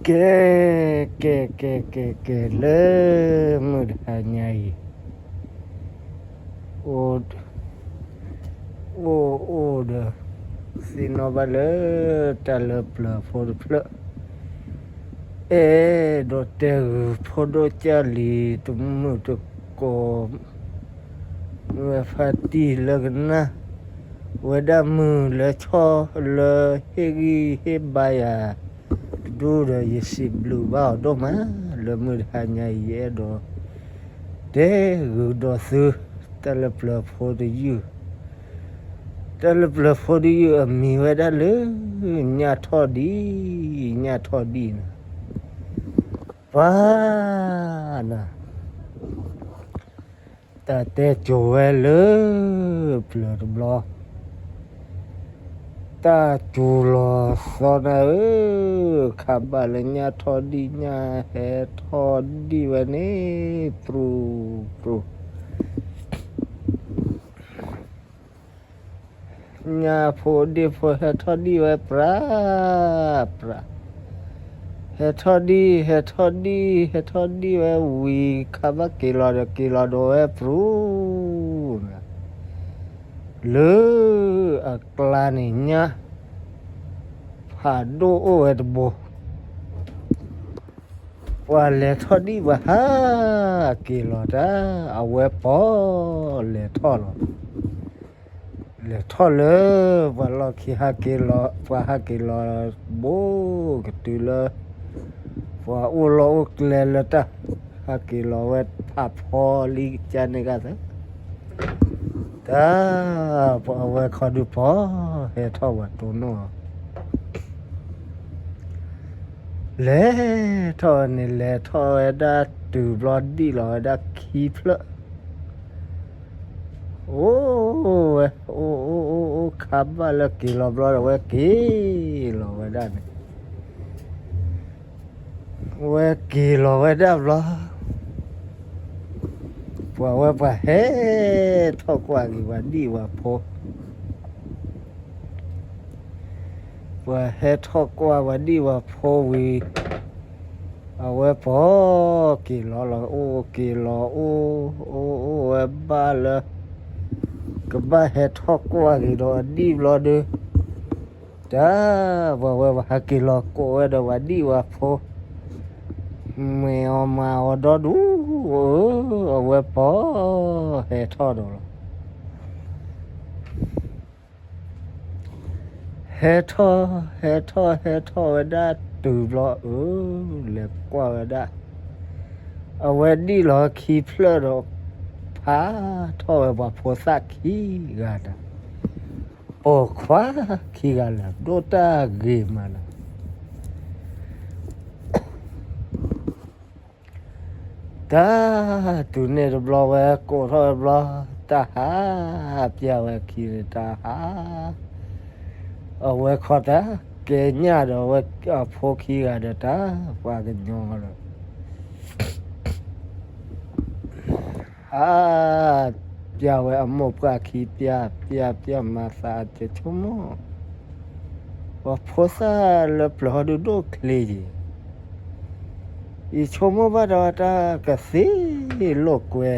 ကဲ, ကဲ, ကဲ, ကဲ, ကဲ, လၢမုၢ်တဟါညါအံၤ အိၣ်, အိၣ်အိၣ်ဒီး သ့ၣ်နီၣ်ဘၣ်လၢ တၢ်လၢပျၢၤဖိတဖျၢၣ် အဲၣ်ဒိးတဲဂုာ်ဖိဒိၣ်ကၢ်လံၤ တမုၢ်တကိး မုၢ်ဝဲဖါတံၢ်လၢကနၣ်ဝဲဒၣ်မုၢ်လၢဆီၣ်လၢဟ့ၣ်ဂံၢ်ဟ့ၣ်ဘါယၤ တဒူၣ်ဒီး ယစံးဘျုးဘၣ်အီၤဒိၣ်မး လၢမုၢ်တဟါညါအံၤ ယအဲၣ်ဒိး တဲဂုာ်ဒီးသု တၢ်လၢပျၢၤဖိတယုၢ်, တၢ်လၢပျၢၤဖိတယုၢ်အမံၤဝဲဒၣ်လၢ ညၣ်ထီၣ်ဒံၣ်, ညၣ်ထီၣ်ဒံၣ်န့ၣ် ပှၤ နၤ တၢ်တဲကိၤဝဲလၢ ပျၢၤတဘျီ, တၢ်ကိၤလီၤသီနၤဧၢ, ခးဘၣ်လၢညၣ်ထီၣ်ဒံၣ် ညၣ်ဟဲထီၣ်ဒံၣ်ဝဲန့ၣ် ပြူၤပြူၤ ညၣ်ဖိဒ့ၣ်ဖိဟဲထီၣ်ဒံၣ်ဝဲပြၤ, ပြၤ, ဟဲထီၣ်ဒံၣ် ဟဲထီၣ်ဒံၣ် ဟဲထီၣ်ဒံၣ်ဝဲဝံၤ ခးဘၣ်က့ၤလီၤဒီး က့ၤလီၤဒီးဝဲပြူၤ လၢအကျါန့ၣ်ညၣ် ဖးဒိၣ်အိၣ်ဝဲတဘိ ပှၤလဲၤထီၣ်ဒံၣ်ပှၤဟးက့ၤလီၤတၢ်, အဝဲပီၤလဲၤထီၣ်လီၤ, လဲၤထီၣ်လၢ ပှၤလီၢ်ခံဟးက့ၤလီၤ, ပှၤဟးက့ၤလီၤဘိကတုၤလၢ ပှၤအိၣ်လီၢ်အိၣ်ကျဲလၢတၢ် ဟးက့ၤလီၤဝဲဖးဖီလံကန့ၢ်ဂၤသၢ တၢ် ပှၤအဝဲခီဒုးပီၤ ဟဲထီၣ်ပှၤတိၢ်နီၣ် လဲၤထီၣ်ဝဲန့ၣ် လဲၤထီၣ်ဝဲဒၣ်တုၤဘျီဒံၣ်လီၤဝဲဒၣ်ခံဖျၢၣ် အိၣ်ဝဲ အိၣ်အိၣ်အိၣ်အိၣ် ခးဘၣ်လၢက့ၤလီၤဘျီဒီး ဝဲက့ၤလီၤဝဲဒၣ်န့ၣ် ဝဲက့ၤလီၤဝဲဒၣ်ဘျီ ပှၤဝဲပှၤဟဲထီၣ်ကွၢ်က့ၤပှၤဒံၣ်ပှၤဖိ ပှၤဟဲထီၣ်ကွၢ်ပှၤဒံၣ်ပှၤဖိဝံၤ အဝဲပီၤက့ၤလီၤလီၤ အိၣ်က့ၤလီၤအိၣ် အိၣ်အိၣ်ဝဲဘၣ်လၢ ကဘၣ်ဟဲထီၣ်ကွၢ်က့ၤဒီးအဒံၣ်ဘျီဒီး တၢ် ပှၤဝဲပှၤဟဲက့ၤလီၤကိးဝဲဒီးပှၤဒံၣ်ပှၤဖိ မ့ၢ်အီၤမၤအီၤဒီဒူၣ်ဧၢ အဝဲပီၤဟဲထီၣ်ဒီးလီၤ ဟဲထီၣ် ဟဲထီၣ် ဟဲထီၣ်ဝဲဒၣ်တုၤဘျီအၢ လဲၤကွၢ်ဝဲဒၣ် အဝဲဒံၣ်လီၤခံဖျၢၣ်ဒီး ဖးထီၣ်ဝဲပှၤဖိသၣ်ခံဂၤဒီး ပိာ်ခွါခံဂၤလၢာ် ဒိၣ်တၢ်ဂ့ၤမးနီၤ တၢ် တုၤန့ၣ်တဘျီဝဲကိးထီၣ်ဝဲဘျီ တၢ်ဟး ပျၢ်ဝဲခံန့ၣ်တၢ်ဟး အဝဲခီတၢ် ကဲညၣ်ဒီးဝဲအဖိခံဂၤဒီးတၢ် ပှၤကညီဒီး ဟး ပျၢ်ဝဲအမိၢ်ပှၢ်ခံ ပျၢ် ပျၢ် ပျၢ်မၤသး ယဆိကမိၣ် ပှၤဖိသၣ်လၢပျၢၤဟီဒုးဒိၣ်ချ့ယံၤ ယဆိကမိၣ်ဘၣ်ဒီးတၢ်ကသ့လိာ်ကွဲ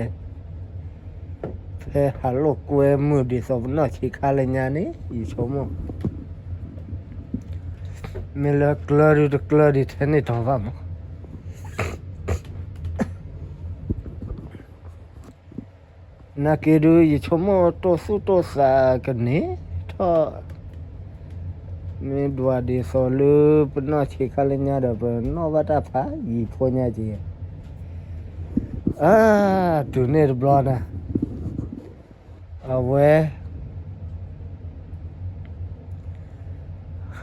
ဖဲဟးလိာ်ကွဲမုၢ်ဒ်သိးပနီၢ်ဆံးခါလၢညါန့ၣ် ယဆိကမိၣ် မ့ၢ်လၢကျၢၤဒုးတကျၢၤဒံးထဲန့ၣ်တီၤဘၣ်မး နာ်က့ဒုး ယဆိကမိၣ်တိၢ်သူၣ်တိၢ်သးကန့ၢ်ထီၣ် မ့ၢ်ဒွးဒ်သိးလၢပနီၢ်ဆံးခါလၢညါဒီး ပနီၣ်ဘၣ်တၢ်ဖးယံၤဖိညါက့ၤ အါ တုၤန့ၣ်တဘျီန့ၣ် အဝဲ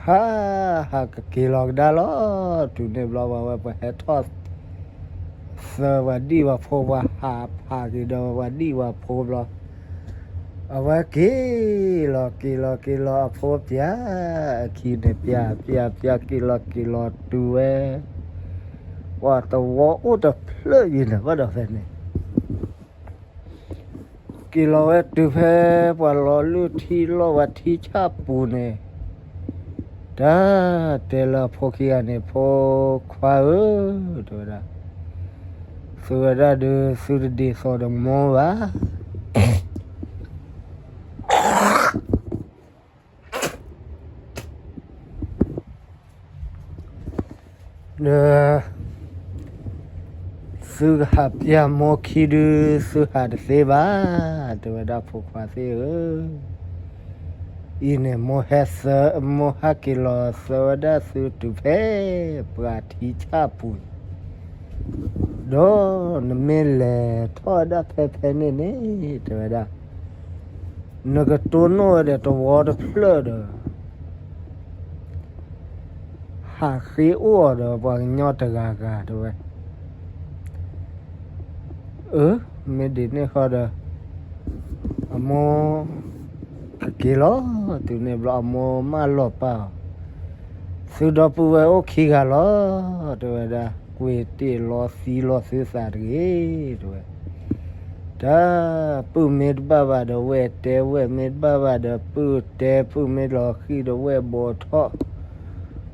ဟး ဟးကက့ၤလီၤကဒါလီၤ တုၤန့ၣ်ဘျီ ပှၤဝဲပှၤဟဲထီၣ် သၢပှၤဒံၣ်ပှၤဖိ ပှၤဟးဖးက့ၤဒီးပှၤဒံၣ်ပှၤဖိဘျီ အဝဲက့ၤလီၤ က့ၤလီၤ က့ၤလီၤ အဖိပျၢ် အခံန့ၣ်ပျၢ် ပျၢ် ပျၢ် က့ၤလီၤ က့ၤလီၤတုၤဝဲ ပှၤသဝီအိၣ်တဖျၢၣ်ယံၤန့ၣ် ဘၣ်ဒီးဖဲန့ၣ် က့ၤလီၤဝဲတုၤဖဲ ပှၤလီၤလုၢ်ထံလီၢ်ဝဲထံဆၣ်ပူၤန့ၣ် တၢ်တဲလၢအဖိခံဂၤန့ၣ်, ဖိခွါဧၢ, တဲဝဲဒၣ်, သုဝဲဒၣ်ဒုး သုတဒ်သိးဒီးမိၢ်ဘၣ်. ဒီး သုကဟးပျၢ်မိၢ်ခံဒုး သုဟးတသ့ဘၣ်, တဲဝဲဒၣ်, ဖိခွါသ့ၣ်ဧၢ, အံၤန့ၣ် မိၢ်ဟဲသၢ, မိၢ်ဟဲက့ၤလီၤသၢဝဲဒၣ်သုတုၤဖဲ ပှၤထံဆၣ်ပူၤ, ဒီးနမ့ၢ်လဲၤထီၣ်ဝဲဒၣ်ဖဲဖဲန့ၣ်န့ၣ်, တဲဝဲဒၣ်, နကတိၢ်နီၣ်ဝဲဒီးတဝီတဖျၢၣ်ဒီး ဟးဃ့အိၣ်အီၤဒီးပှၤကညီတဂၤဂၤ, တဲဝဲ. အၢ, မ့ၢ်ဒ်န့ၣ်ဃီဒီး အမိၢ်ကက့ၤလီၤ. တုၤန့ၣ်ဘျီ အမိၢ်မၢလီၤပာ်အီၤ, သုဒီပုၢ်ဝဲၢ်အိၣ်ခံဂၤလီၤ, တဲဝဲဒၣ်, ကွံာ်တ့ၢ်လီၤသံလီၤသုသးတဂ့ၤ, တဲဝဲ. တၢ်, ပုၢ်မ့ၢ်တဘၣ်ဘၣ်ဒီးဝဲၢ်တဲ, ဝဲၢ်မ့ၢ်တဘၣ်ဘၣ်ဒီးပုၢ်တဲ, ပုၢ်မ့ၢ်လီၤဃံၤဒီးဝဲၢ်ဘိးထီၣ်,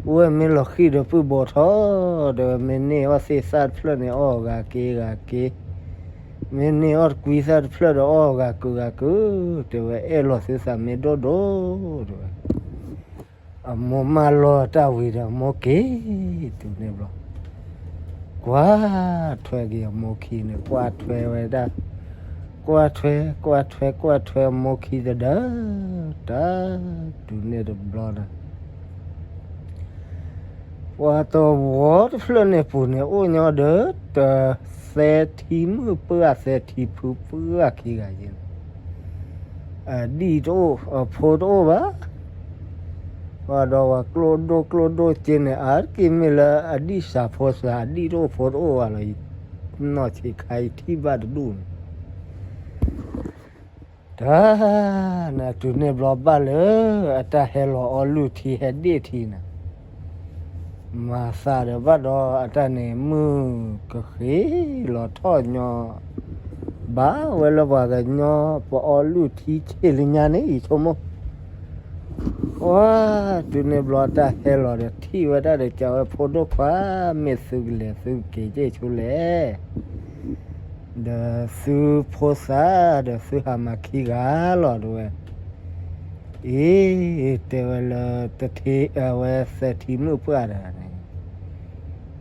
ဝဲၢ်မ့ၢ်လီၤဃံၤဒီးပုၢ်ဘိးထီၣ်, တဲဝဲ. မ့ၢ်န့ၢ်အီၣ်သ့ၣ်သၣ်တဖျၢၣ်န့ၣ် အီၣ်ဂၤက့ၤဂၤက့ၤ, မ့ၢ်န့ၢ်အီၣ်တကွံသၣ်တဖျၢၣ်ဒီးအီၣ်ဂၤကုၤဂၤကုၤ, တဲဝဲ, အဲၣ်လီၤသုသးမ့ၢ်ဒိၣ်ဒိၣ်, တဲဝဲ. အမိၢ်မၢလီၤတၢ်ဝံၤဒီးအမိၢ်က့ၤ, တုၤန့ၣ်ဘျီ ကွၢ်ထွဲက့ၤအမိၢ်ခံန့ၣ်, ကွၢ်ထွဲဝဲဒၣ်, ကွၢ်ထွဲ, ကွၢ်ထွဲ, ကွၢ်ထွဲအမိၢ်ခံတဒၢ, တၢ်, တုၤန့ၣ်တဘျီဒီး ပှၤတဝီတဖျၢၣ်န့ၣ်ပူၤန့ၣ် အိၣ်ညီဒီး တၢ်သဲထံမုၣ်ပှၢ်သဲထံဖုပှၢ်ခံဂၤယဲန့ၣ်, အဒံၣ်တအိၣ်, အဖိတအိၣ်ဘၣ်. ပှၤဒီးပှၤကျိဒိၣ်ကျိဒိၣ်က့န့ၣ်, အါတက့ၢ်မ့ၢ်လၢအဒံၣ်စၢ်ဖိစၢ် အဒံၣ်တအိၣ်ဖိတအိၣ်ဘၣ်လီၤ. နီၢ်ဆံးခါအံၤထံၣ်ဘၣ်တဒူၣ်န့ၣ် တၢ်, နတုၤန့ၣ်ဘျီဘၣ်လၢ အတၢ်ဟဲလီၤအီလုၢ်ထံဟဲဒ့ၣ်ထံန့ၣ်, မၤသးဒီးဘၣ်ဒီးအတၢ်န့ၣ် မုၢ်ကဃ့လီၤထီၣ်ညီ, ဘၣ်ဝဲလၢပှၤကညီ ပအီလုၢ်ထံဆ့ၣ်လၢညါန့ၣ် ယဆိကမိၣ်. ကွၢ်, တုၤန့ၣ်ဘျီတၢ်ဟဲလီၤဒီးထံၣ်ဝဲဒၣ်ဒီး ကးဝဲဖိဒိၣ်ခွါ, မ့ၢ်သုကလဲၤသုက့ၤက့ၤဆိလဲၣ်. ဒီးသုဖိသၣ်ဒီးသုဟးမၤခံဂၤလီၤ တဲဝဲ. အ့, တဲဝဲလၢ တထ့, အဝဲသဲထံမုၣ်ပှၢ်တဂၤန့ၣ်,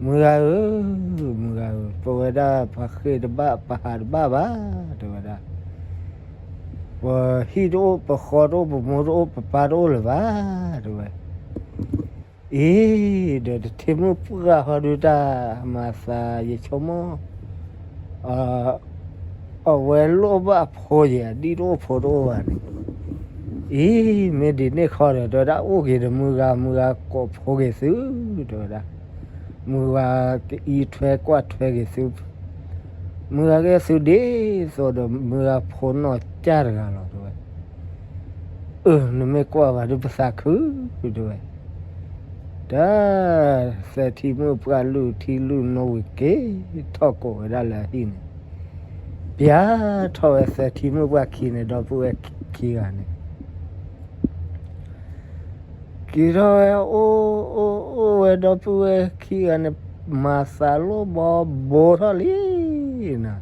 မုၢ်ဂၤဧၢ, မုၢ်ဂၤဧၢ, ပဝဲဒၣ်ပဃ့ၢ်တဘၣ် ပဟးတဘၣ်ဘၣ်, တဲဝဲဒၣ်. ပဟံၣ်တအိၣ်, ပဃီတအိၣ်, ပမိၢ်တအိၣ်, ပပၢ်တအိၣ်လၢၤဘၣ်, တဲဝဲ. အ့, ဒီးတထ့မုၣ်ပှၢ်ဃီဒုးတၢ်မၤသး ယဆိကမိၣ်, အဝဲလိၣ်ဘၣ်အဖိယဲၢ်, အဒံၣ်တအိၣ်ဖိတအိၣ်ဘၣ်န့ၣ်. အ့, မ့ၢ်ဒ်န့ၣ်ဃီဒီး တဲဝဲဒၣ်, အိၣ်က့ၤဒီးမုၢ်ဂၤ, မုၢ်ဂၤကိးဖိက့ၤသု, တဲဝဲဒၣ်. မုၢ်ဂၤကအံးထွဲကွၢ်ထွဲက့ၤသု, မုၢ်ဂၤကဲသုဒ်သိးဒီးမုၢ်ဂၤဖိနီၢ်ကၢ်တဂၤလီၤ တဲဝဲ. အၢ, နမ့ၢ်ကွၢ်ဘၣ်ဒုးပသးခု, တဲဝဲ. တၢ်, သဲထံမုၣ်ပှၢ်လုၢ်ထံလုၢ်နိဝံၤက့ၤထီၣ်ကိးဝဲဒၣ်လၢအဟံၣ်န့ၣ်, ပျၢ်ထီၣ်ဝဲသဲထံမုၣ်ပှၢ်ခံန့ၣ် ဒီပုၢ်ဝဲၢ်ခံဂၤန့ၣ် က့ၤထီၣ်ဝဲအိၣ်, အိၣ်, အိၣ်ဝဲဒီပုၢ်ဝဲၢ်ခံဂၤန့ၣ်, မၤသးလိၣ်ဘီဘိထီၣ်လံနၤ.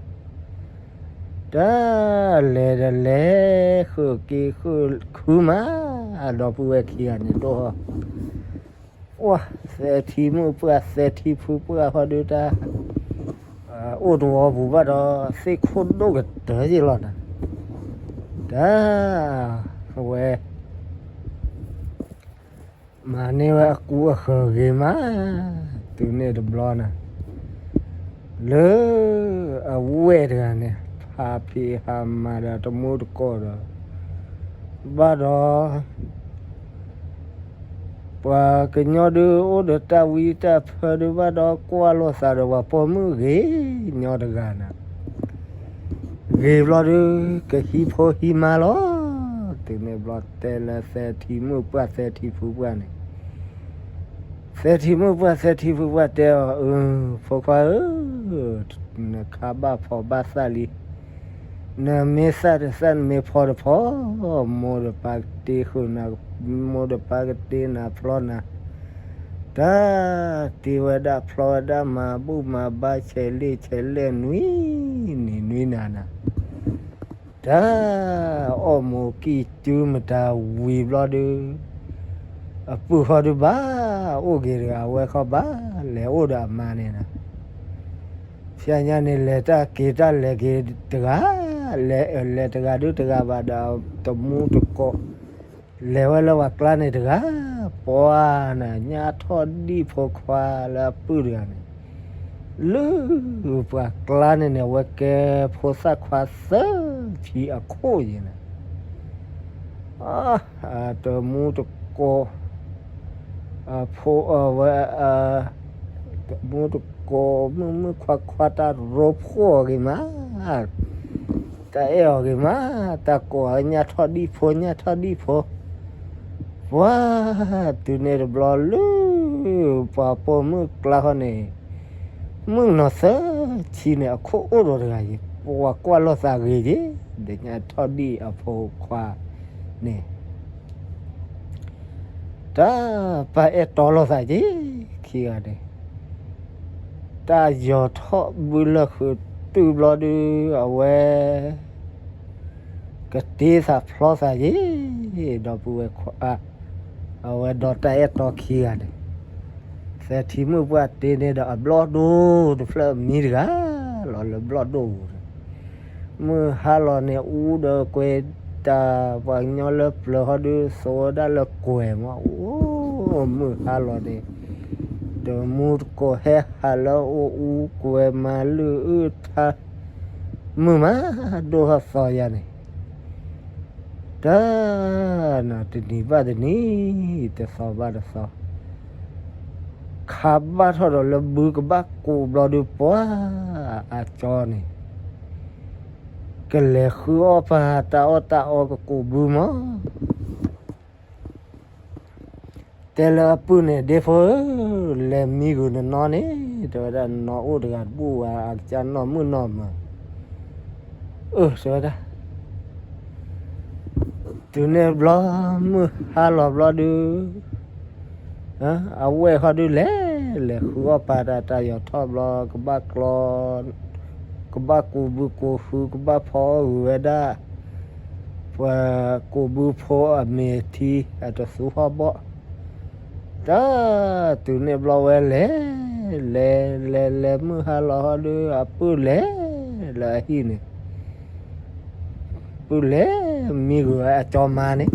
တၢ်, လဲၤဒီးလဲၤ, ဃုာ်က့ၤဃုာ်ခုမး, ဒီပုၢ်ဝဲၢ်ခံဂၤန့ၣ်ဒိၣ်ဟီၣ်. အိၣ်, သဲထံမုၣ်ပှၢ်သဲထံဖုပှၢ်ဃီဒုးတၢ်, အိၣ်တဝီပူၤဘၣ်ဒီး သ့ၣ်ခိၣ်ဒိၣ်ကတၢၢ်ယ့ၢ်လီၤနၤ. တၢ်, အဝဲ မၤန့ၢ်ဝဲအကူအဃၢၤဂ့ၤမး, တုၤန့ၣ်တဘျီန့ၣ်, လၢအဝဲၢ်တဂၤန့ၣ် ဟးဖံးဟးမၤဒီးတမူတကိးဒီး, ဘၣ်ဒီး ပှၤကညီဒုးအိၣ်ဒီးတၢ်ဝံတၢ်ဖၢဒုးဘၣ်ဒီး ကွၢ်လိာ်သးဒီးပှၤပိာ်မုၣ်ဂ့ၤညီတဂၤန့ၣ်, ဂ့ၤဘျီဒုး ကဟံးဖိဟံးမါလီၤ. တုၤန့ၣ်ဘျီတဲလၢသဲထံမုၣ်ပှၢ်သဲထံဖုပှၢ်န့ၣ်, သဲထံမုၣ်ပှၢ်သဲထံဖုပှၢ်တဲအီၤ, အၢ, ဖိခွါဧၢ, နခါဘၣ်ဖှီၣ်ဘၣ်သၣ်လံ, နမ့ၢ်သၣ်တသၣ် နမ့ၢ်ဖှီၣ်တဖှီၣ်, မိၢ်ဒီးပၢ်ကတ့ဃုာ်နၤ, မိၢ်ဒီးပၢ်ကတ့နၤဖျီနၤ, တၢ်တ့ဝဲဒၣ်ဖျီဝဲဒၣ်မၤဘူၣ်မၤဘါဆဲးလ့ၣ်ဆဲးလဲၣ်နွံနံၤနွံနၤနၤ, တၢ်အီၣ်မူးကံၢ်တုၤမတၤဝံၤဘျီဒုး, အပုၢ်ဃီဒုးဘၣ်အိၣ်က့ၤတဂၤ အဝဲဃီဘၣ်လဲၤအိၣ်ဒီးအမါန့ၣ်နၤ, ဖဲညါန့ၣ် လဲၤတၢ်က့ၤတၢ်လဲၤက့ၤတဂၤ, လဲၤ လဲၤတဂၤဒုးတဂၤဘၣ်ဒီးတမူတကိး လဲၤဝဲလၢပှၤကျါန့ၣ်တဂၤ, ပှၤနၤ ညါထီၣ်ဒံၣ်ဖိခွါလၢအပုၢ်တဂၤန့ၣ်, လၢပှၤကျါန့ၣ်န့ၣ် အဝဲကဲဖိသၣ်ခွါသၢဆံအခိၣ်ယဲၢ်နၤ, တမူတကိး အဖိအဝဲ တမူတကိး မုၣ်မုၣ်ခွါခွါ တၢ်ရိဖှိၣ်အီၤဂ့ၤမး, တၢ်အဲၣ်အီၤဂ့ၤမး, တၢ်ကိးအီၤညါထီၣ်ဒံၣ်ဖိ ညါထီၣ်ဒံၣ်ဖိ, ပှၤ တုၤန့ၣ်တဘျီလၢ ပှၤပိာ်မုၣ်ကျါဃီန့ၣ် မုၣ်ကနီၤသၢဆံန့ၣ် အခိၣ်အိၣ်ဒီးတဂၤယဲၢ်, ပှၤကွၢ်လိာ်သးဂ့ၤယဲၢ်, ဒီးညါထီၣ်ဒံၣ်အဖိခွါန့ၣ် တၢ်ပာ်အဲၣ်တီလိာ်သးက့ၤ ခံဂၤန့ၣ်, တၢ်ယီၤထီၣ်ဘုလၢဃုတုၤဘျီဒုး အဝဲ ကတ့သးဖျီသးက့ၤ ဒီပုၢ်ဝဲၢ်ခွါ, အဝဲဒီးတၢ်အဲၣ်တီခံဂၤန့ၣ်, သဲထံမုၣ်ပှၢ်တ့န့ၢ်ဒီးအဘျီၣ်ဒိၣ်တဖျၢၣ်မံတဂၤလီၤ လၢဘျီၣ်ဒိၣ်ပူၤန့ၣ်, မုၢ်ဟါလီၤန့ၣ် အူဒီးကွဲၤတၢ် ပှၤကညီလၢပျၢၤဟီဒုး သဝဲဒၣ်လၢကွဲၤမး, အိၣ် မုၢ်ဟါလီၤန့ၣ် တမူတကိးဟဲဟးလၢအအိၣ် အူကွဲၤမၤလုၢ်အုၣ်ထါ, မုၢ်မးဒိၣ်ထီၣ်သီယါန့ၣ်, တၢ်နၤ တနံၤဘၣ်တနံၤ တသီဘၣ်တသီ ခးဘၣ်ထီၣ်ဒီးလၢဘုကဘၣ်ကူးဘျီဒုး ပှၤအကၠီန့ၣ် ကလဲၤဃုအီၣ်ပၢ် တၢ်အီၣ်တၢ်အီကကူးဘုမး, တဲလၢအပုၢ်န့ၣ် ဒ့ဖိဧၢ, လဲၤမံဂုာ်နနီၢ်န့ၣ် တဲဝဲဒၣ် နနီၢ်အိၣ်တဂၤတဘူၣ်ဘၣ် အကစၢ်နီၢ်မုၣ်နီၢ်မၢၤ, အၢ တဲဝဲဒၣ် တုၤန့ၣ်ဘျီ မုၢ်ဟါလီၤဘျီဒုး အဝဲၢ်ဃီဒုးလဲၤ လဲၤဃုအီၣ်ပၢ်တၢ် တၢ်ယီၤထီၣ်ဘျီ ကဘၣ်ကျီ ကဘၣ်ကူးဘုကူးဃု ကဘၣ်ဖီအီၣ်ဂုာ်ဝဲဒၣ် ပှၤကူးဘုဖိအမ့ၤထံ အတသူဟီၣ်ဘီၣ်, တၢ်တုၤန့ၣ်ဘျီဝဲလဲၤ လဲၤ လဲၤ လဲၤ မုၢ်ဟါလီၤဟီဒုး အပုၢ်လဲၤ လၢအဟံၣ်န့ၣ် ပုၢ်လဲၤမံဂုာ်ဝဲအကၠီမါန့ၣ်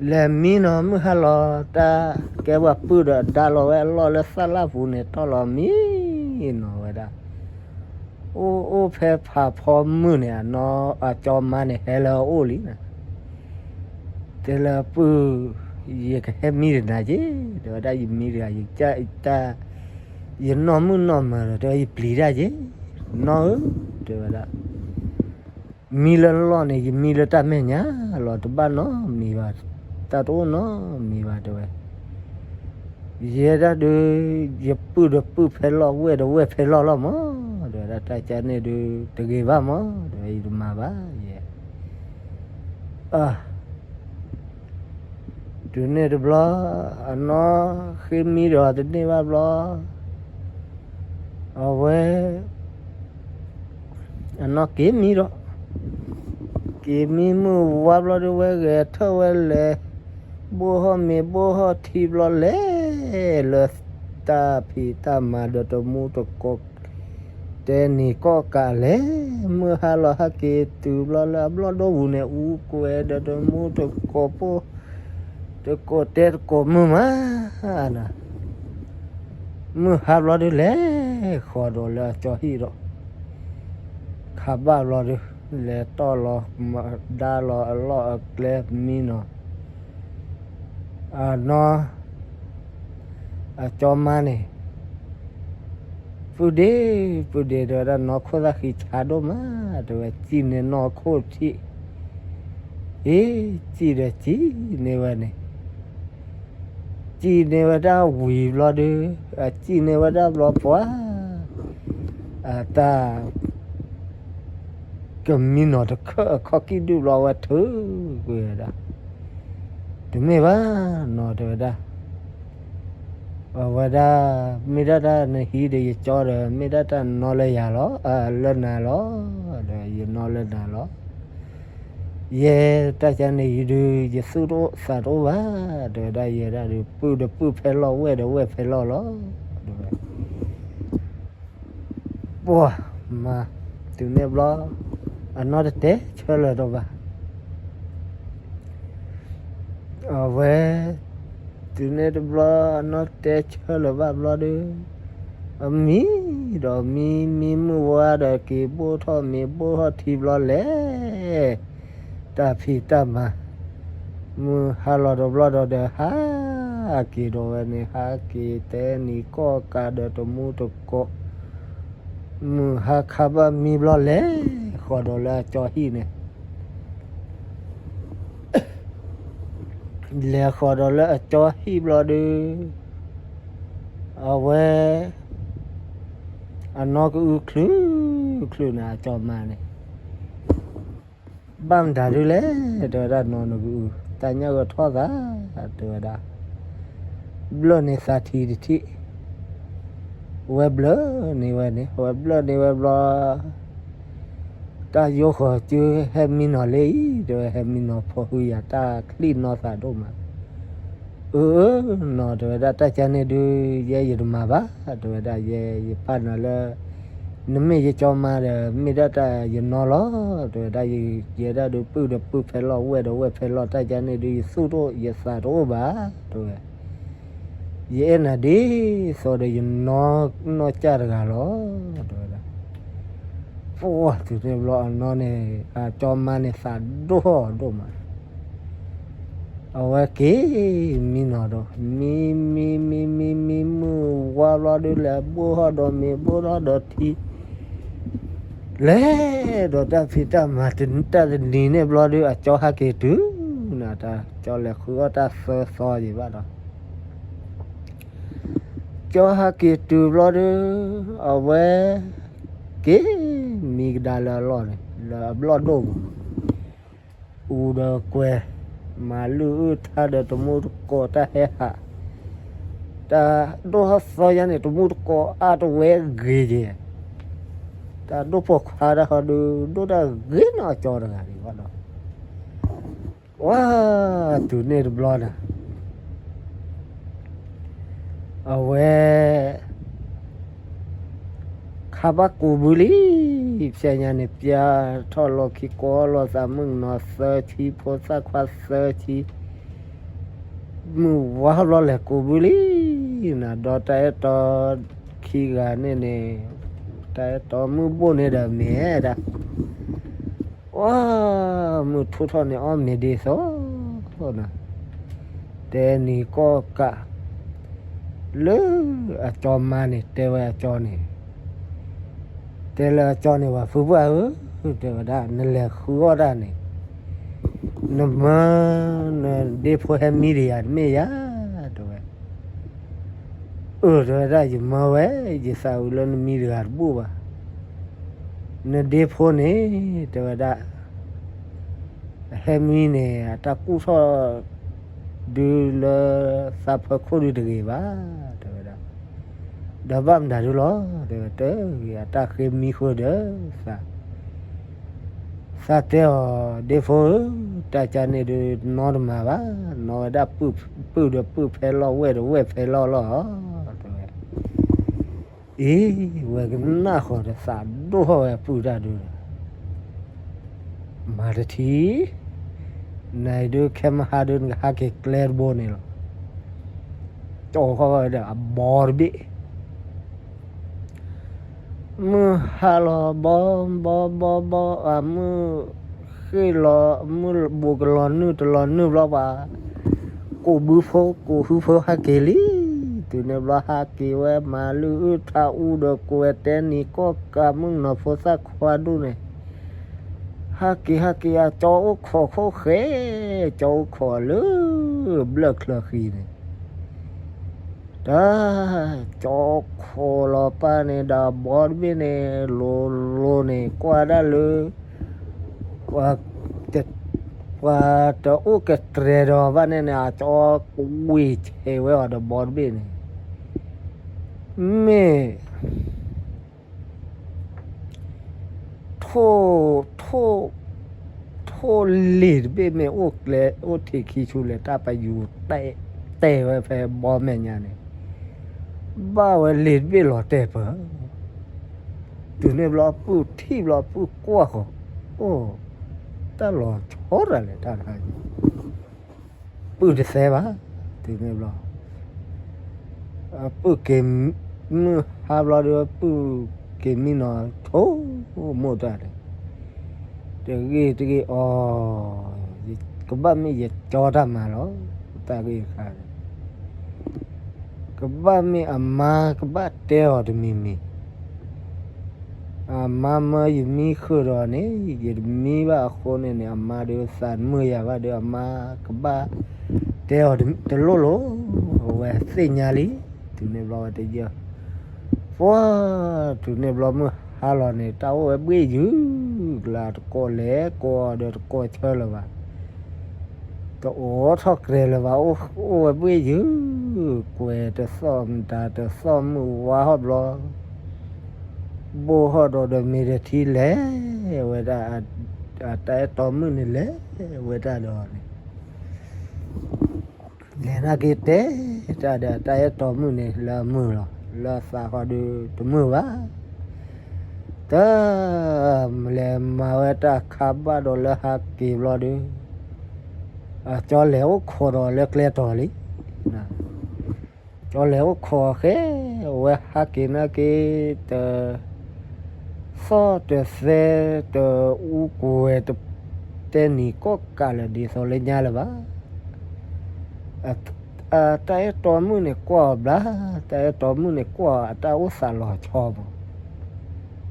လဲၤမံနီၤ မုၢ်ဟါလီၤ တၢ်ကဲပှၤပုၢ်ဒီး ဒါလီၤဝဲအလီၢ်လၢသၣ်လၣ်ပူၤန့ၣ် တီၢ်လီၤမံနီၤဝဲဒၣ်, အိၣ်အိၣ်ဖဲဖးဖီမုၢ်န့ၣ် အနီၢ်အကၠီမါန့ၣ် ဟဲလၢအအိၣ်လံနၤ, တဲလၢပုၢ် ယကဟဲမံတနၤက့ၤ တဲဝဲဒၣ် ယမံတဂၤ ယကစၢ်တၢ် ယနီၢ်မုၣ်နီၢ်မၢၤဒီး တဲဝဲ ယပျံၤတၢ်က့ၤ နီၢ်ဧၢ တဲဝဲဒၣ် မံလၢလီၢ်န့ၣ် ယမံလၢတၢ်မဲာ်ညါလီၤ တဘၣ်နီတမံၤဘၣ်, တၢ်တအိၣ်နီတမံၤဘၣ် တဲဝဲ, ယဲဒၣ်ဒုး ယပုၢ်ဒီးပုၢ်ဖဲလီၢ် ဝဲၢ်ဒီးဝဲၢ်ဖဲလီၢ်လီၤမး, တဲဝဲဒၣ် တၢ်ကန့ၣ်ဒုး တဂ့ၤဘၣ်မး တဲဝဲ ယတမၤဘၣ်ယဲ တုၤန့ၣ်တဘျီ အနီၢ်ဃ့မံဒီးတန့ၢ်ဘၣ်ဘျီ အဝဲ အနီၢ်က့ၤမံဒီး က့ၤမံမုၢ်ဝါဘျီဒုး ဝဲဂဲၤထၢၣ်ဝဲလဲၤ ဘိၣ်ဟီၣ်မ့ၤဘိၣ်ဟီၣ်ထံဘျီလဲၤ လၢတၢ်ဖံးတၢ်မၤဒီးတမူတကိး တဲနံၤကီၢ်ကးလဲၤ မုၢ်ဟါလီၤဟဲက့ၤတုၤဘျီလၢအဘျီၣ်ဒိၣ်ပူၤန့ၣ် အူကွဲၤဒီးတမူတကိးပိၢ် တကိးတဲတကိးမုၢ်မး မုၢ်ဟါဘျီဒုးလဲၤဃီၤဒီးလၢအကၠီဟံၣ်ဒီး ခးဘၣ်ဘျီဒုး လဲၤတီၢ်လီၤ ဒါလီၤအလီၢ်အကျဲမံနီၤ အနီၢ် အကၠီမါန့ၣ် ပုၢ်ဒ့ ပုၢ်ဒ့ တဲဝဲဒၣ် နီၢ်ခိၣ်သၣ်ဃံဆါဒိၣ်မး တဲဝဲ စံၣ်န့ၢ်နီၢ်ခိၣ်ထံး အ့ စံၣ်ဒီးစံၣ်န့ၢ်ဝဲန့ၣ် စံၣ်န့ၢ်ဝဲဒၣ်ဝံၤဘျီဒုး အစံၣ်န့ၢ်ဝဲဒၣ်ဘျီပှၤ အတၢ် ကမံနီၤတခၢၣ်အခီၣ်ကံၣ်ဒုၣ်ဘျီဝဲထုးကွံာ်ဝဲဒၣ်, ထုး တမ့ၢ်ဘၣ်နီၤ တဲဝဲဒၣ်. အဝဲဒၣ်, မ့ၢ်ဒၣ်တၢ်နဟံးဒီးယကၠီဒီး မ့ၢ်ဒၣ်တၢ်နီလၢယၤလီၤ, လၢနၤလီၤ, ဒီးယနီလၢနၤလီၤ. ယဲတၢ်ကန့ၣ်ယဒုး ယသူၣ်တအိၣ်သးတအိၣ်ဘၣ်, တဲဝဲဒၣ်. ယဲဒၣ်ဒုး ပုၢ်ဒီးပုၢ်ဖဲလီၢ် ဝဲၢ်ဒီးဝဲၢ်ဖဲလီၢ်လီၤ, တဲဝဲ. ပှၤမၤ, တုၤန့ၣ်ဘျီ အနီၢ်တတဲဆၢလၢၤဒီးဘၣ်. အဝဲ, တုၤန့ၣ်တဘျီ အနီၢ်တဲဆၢလၢၤဘၣ်ဘျီဒီး, အမံဒီးမံ မံမုၢ်ဝါဒီး က့ၤဘိၣ်ထီၣ်မ့ၤဘိၣ်ထီၣ်ထံဘျီလဲၣ်. တၢ်ဖံးတၢ်မၤ, မုၢ်ဟါလီၤတဘျီဒီး ဒီးဟးက့ၤဒီးဝဲန့ၣ် ဟးက့ၤတဲနံၤကီၢ်ကးဒီးတမူတကိး, မုၢ်ဟါခါဘၣ်မံဘျီလဲၤဃီၤဒီးလၢအကၠီဟံၣ်န့ၣ် လဲၤဃီၤဒီးလၢအကၠီဟံၣ်ဘျီဒီး, အဝဲ, အနီၢ်ကအုချုး, ချုးန့ၣ်အကၠီမါန့ၣ်, ဘၣ်မတၤဒုလဲၣ် တဲဝဲဒၣ်. နီၢ်နကအု, တၢ်ညၣ်ဂီၤထီၣ်သး, တဲဝဲဒၣ်. ဘျၢၣ်န့ၢ်သးထံတထံၣ်, ဝဲဘျၢၣ်န့ၢ်ဝဲန့ၣ်, ဝဲဘျၢၣ်န့ၢ်ဝဲဘျီ တၢ်ယိဃီၤကၠုဟဲမံနီၤလံအံၤ, တဲဝဲ. ဟဲမံနီၤဖိဟုယၤ တၢ်ချံၣ်နီသးဒိၣ်မး. အၢ, အၢနီၤ တဲဝဲဒၣ်, တၢ်ကန့ၣ်ဒုး ယဲယတမၤဘၣ်, တဲဝဲဒၣ်. ယဲယပာ်နၤလၢ နမ့ၢ်ယကၠီမါဒီး မ့ၢ်ဒၣ်တၢ်ယနီလီၤ, တဲဝဲဒၣ်. ယဲဒၣ်ဒုး ပုၢ်ဒီးပုၢ်ဖဲလီၢ် ဝဲၢ်ဒီးဝဲၢ်ဖဲလီၢ်, တၢ်ကန့ၣ်ဒုး ယသူၣ်တအိၣ်ယသးတအိၣ်ဘၣ်, တဲဝဲ. ယအဲၣ်နၤဒ်သိးဒီးယနီၢ်ကၢ်တဂၤလီၤ, တဲဝဲဒၣ်. ပှၤတုၤန့ၣ်ဘျီအနီၢ်န့ၣ် အကၠီမါန့ၣ်သးဒိၣ်ထီၣ်ဒိၣ်မး, အဝဲက့ၤမံနီၤဒီး မံမံမံမံမံမုၢ်ဝါဘျီဒုး လဲၤဘိၣ်ထီၣ်ဒီးမ့ၤဘိၣ်ထီၣ်ဒီးထံ လဲၤဒီးတၢ်ဖံးတၢ်မၤ တၢ်တနံၤန့ၣ်ဘျီဒုး အကၠီဟးက့ၤတုၤနၤ, တၢ်ကၠီလဲၤဃုအီၣ်တၢ်သၢသီယံၤဘၣ်ဒီး ကၠီဟးက့ၤတုၤဘျီဒုး အဝဲက့ၤမံကဒါလၢအလီၢ်န့ၣ် လၢအဘျီၣ်ဒိၣ်ပူၤန့ၣ်, အူဒီးကွဲၤ, မၤလုၢ်အုၣ်ထါဒီးတမူတကိး တၢ်ဟဲဟး, တၢ်ဒိၣ်ထီၣ်သီယါန့ၣ် တမူတကိးအါတဝဲဂ့ၤက့ၤ, တၢ်ဒိၣ်ပိာ်ခွါတၢ်ဃီဒုး ဒိၣ်တၢ်ဂ့ၤနီၢ်ကၠီတဂၤဒံးဘၣ်ဒီး ဝါ, တုၤန့ၣ်တဘျီန့ၣ် အဝဲ ခါဘၣ်ကိးဘုလံ, ဖဲညါန့ၣ် ပျဲထီၣ်လီၢ်ခံ ကိးလီၤသး မုၣ်ကနီၤသၢဆံ ဖိသၣ်ခွါသၢဆံ, မုၢ်ဝါဘျီလဲၤကိးဘုလံနၤ, ဒီးတၢ်အဲၣ်တီခံဂၤန့ၣ်န့ၣ်, တၢ်အဲၣ်တီမုၢ်ဘိၣ်န့ၣ်ဒီးမ့ၢ်ဒၣ် အိ, မုၢ်ထူၣ်ထီၣ်န့ၣ် အီၣ်မ့ၤဒ်သိးနၤ, တဲနံၤကီၢ်ကး လၢအကၠီမါန့ၣ် တဲဝဲအကၠီန့ၣ်, တဲလၢအကၠီန့ၣ် ပှၤဖုပှၢ်ဧၢ, တဲဝဲဒၣ် နလဲၤဃုအီၣ်တၢ်န့ၣ် နမၢ နဒ့ဖိဟဲမံဒီးယၤတမ့ၢ်ဧါ, တဲဝဲ. အၢ တဲဝဲဒၣ် ယမၢဝဲ, ယသးဝံၤလၢနမံတဂၤတဘူၣ်ဘၣ်. နဒ့ဖိန့ၣ် တဲဝဲဒၣ် ဟဲမံန့ၣ် အတၢ်ကူၣ်ထီၣ်ဒုးလၢသးဖၢခိၣ်ဒုးတဂ့ၤဘၣ်, တဲဝဲဒၣ်. ဒီးဘၣ်မတၤဒုလီၤ, တဲဝဲ, တဂ့ၤ အတၢ်ဃ့မံဃုာ်ဒီးသး သးတဲအီၤ ဒ့ဖိဧၢ, တၢ်ကန့ၣ်ဒုး နီတမၤဘၣ်, နီၢ်ဝဲဒၣ် ပုၢ်ဒီးပုၢ်ဖဲလီၢ် ဝဲၢ်ဒီးဝဲၢ်ဖဲလီၢ်လီၤ, တဲဝဲ. အံၤ ဝဲကနၣ်ဃီၤဒီးသးဒိၣ်ထီၣ်ဝဲပုၢ်တၢ်ဒုးဒီး, မၤတထံၣ်, နဒုးခဲမဟါဒုး နကဟးက့ၤကျဲတဘိန့ၣ်လီၤ. ကၠီဃီဝဲဒီးအဘီတဘ့ၣ် မုၢ်ဟါလီၤဘီဘီဘီဘီ, အမုၢ်ဃ့ၢ်လီၤ, မုၢ်ဘူးကလီၤနုာ်တလီၤနုာ်ဘျီဘၣ်, ကိးဘုဖိ ကိးဟုဖိဟဲက့ၤလံ. တုၤန့ၣ်ဘျီဟဲက့ၤဝဲ မၤလုၢ်အုၣ်ထါအူဒီး ကိးဝဲတဲနံၤကီၢ်ကး မုၣ်ကနီၤဖိသၣ်ခွါဒူၣ်န့ၣ်, ဟဲက့ၤ ဟဲက့ၤ အကၠီအိၣ်ခိးခိၣ်ဃဲ, ကၠီအိၣ်ခိးလၢဘျၢၣ်ချၢဃံန့ၣ် တၢ်, ကၠီခိးလီၤပၢ်န့ၣ်ဒီးအဘီတဘ့ၣ်န့ၣ် လိၤလိၤန့ၣ် ကွၢ်ဒၣ်လၢ ပှၤ, ပှၤ ပှၤတအိၣ်ကတြဲၤဒီးဘၣ်န့ၣ်န့ၣ် အကၠီကွံာ်ဆဲးဝဲအီၤဒီးဘီတဘ့ၣ်န့ၣ်, မ့ၢ် ထိၣ် ထိၣ် ထိၣ်လံာ်တဘ့ၣ်မ့ၢ်အိၣ်ကျဲ အိၣ်ထံးခံဆူလဲၣ် တၢ်ပယူၤ တဲဝဲဖဲဘီမဲာ်ညါန့ၣ်, ဘၣ်ဝဲလံာ်တဘ့ၣ်လီၤတဲာ်ပၢၢ်, တုၤန့ၣ်ဘျီပုၢ်ထံၣ်ဘျီပုၢ်ကွၢ်ဃီၤ, အိၣ် တၢ်လီၤဆီတၢ်လဲၣ်တၢ်တခါ, ပုၢ်တသဲဘၣ်, တုၤန့ၣ်ဘျီ ပုၢ်က့ၤ မုၢ်ဟါဘျီဒီး ပုၢ်က့ၤမံနီၤဆိမိၣ်တၢ်န့ၣ်, တဂ့ၢ်တဂ့ၢ်အီၤ, ကဘၣ်မ့ၢ်ယကၠီတၢ်မၤလီၤ, တၢ်ဂ့ၢ်တခါန့ၣ် ကဘၣ်မ့ၢ်အမါကဘၣ်တဲအီၤတမံၤမံၤ, အမါမၢယမံဃုာ်ဒီးန့ၣ် ယတမံဘၣ်အဃိန့ၣ်န့ၣ် အမါဒီးသးတမုာ်ယၤဘၣ်ဒီး အမါကဘၣ်တဲအီၤတလိၣ်လိၤ, အဝဲသ့ၣ်ညါလံ, တုၤန့ၣ်ဘျီဝဲတယၢၢ် ပှၤ တုၤန့ၣ်ဘျီမုၢ်ဟါလီၤန့ၣ် တၢ်အိၣ်ဝဲဘှ့ၣ်ယုၢ်, ကျါတကိးလဲၤကိးဒီးတကိးဆၢလၢၤဘၣ်, တအိးထီၣ်ကြဲးလၢၤဘၣ်, အိၣ်ဝဲဘှ့ၣ်ယုၢ်, ကွဲးတသီၣ်မတၤတသီၣ်မုၢ်ဝါဟီၣ်ဘျီ, ဘိၣ်ဟီၣ်ဒီးဒီးမ့ၢ်တထံလဲၤဝဲဒၣ်, အတၢ်အဲၣ်တီမုၣ်န့ၣ် လဲၤဝဲတၢ်ဒီးန့ၣ် လဲၤနာ်က့ၤတဲတၢ်ဒီး တၢ်အဲၣ်တီမုၣ်န့ၣ် လၢအမုာ်လီၤ, လၢအသးဃီဒီးတမုာ်ဘၣ်, တၢ် လဲၤမၤဝဲတၢ်ခါဘၣ်ဒီးလၢဟးက့ၤဘျီဒီး အကၠီလဲၤအိၣ်ခိးဒီးလၢကျဲတီၤလံ, ကၠီလဲၤအိၣ်ခိးဃဲ, အဝဲဟးက့ၤနာ်က့ၤ တ သီၣ်တသဲ တအူကွဲၤ တတဲနံၤကိးကးလၢာ်ဒ်သိးလၢညါလၢၤဘၣ်, အတၢ်အဲၣ်တီမုၣ်န့ၣ်ကွၢ်အီၤဘျါ, တၢ်အဲၣ်တီမုၣ်န့ၣ်ကွၢ်အီၤ အတၢ်အိၣ်သးလီၤဆီမး,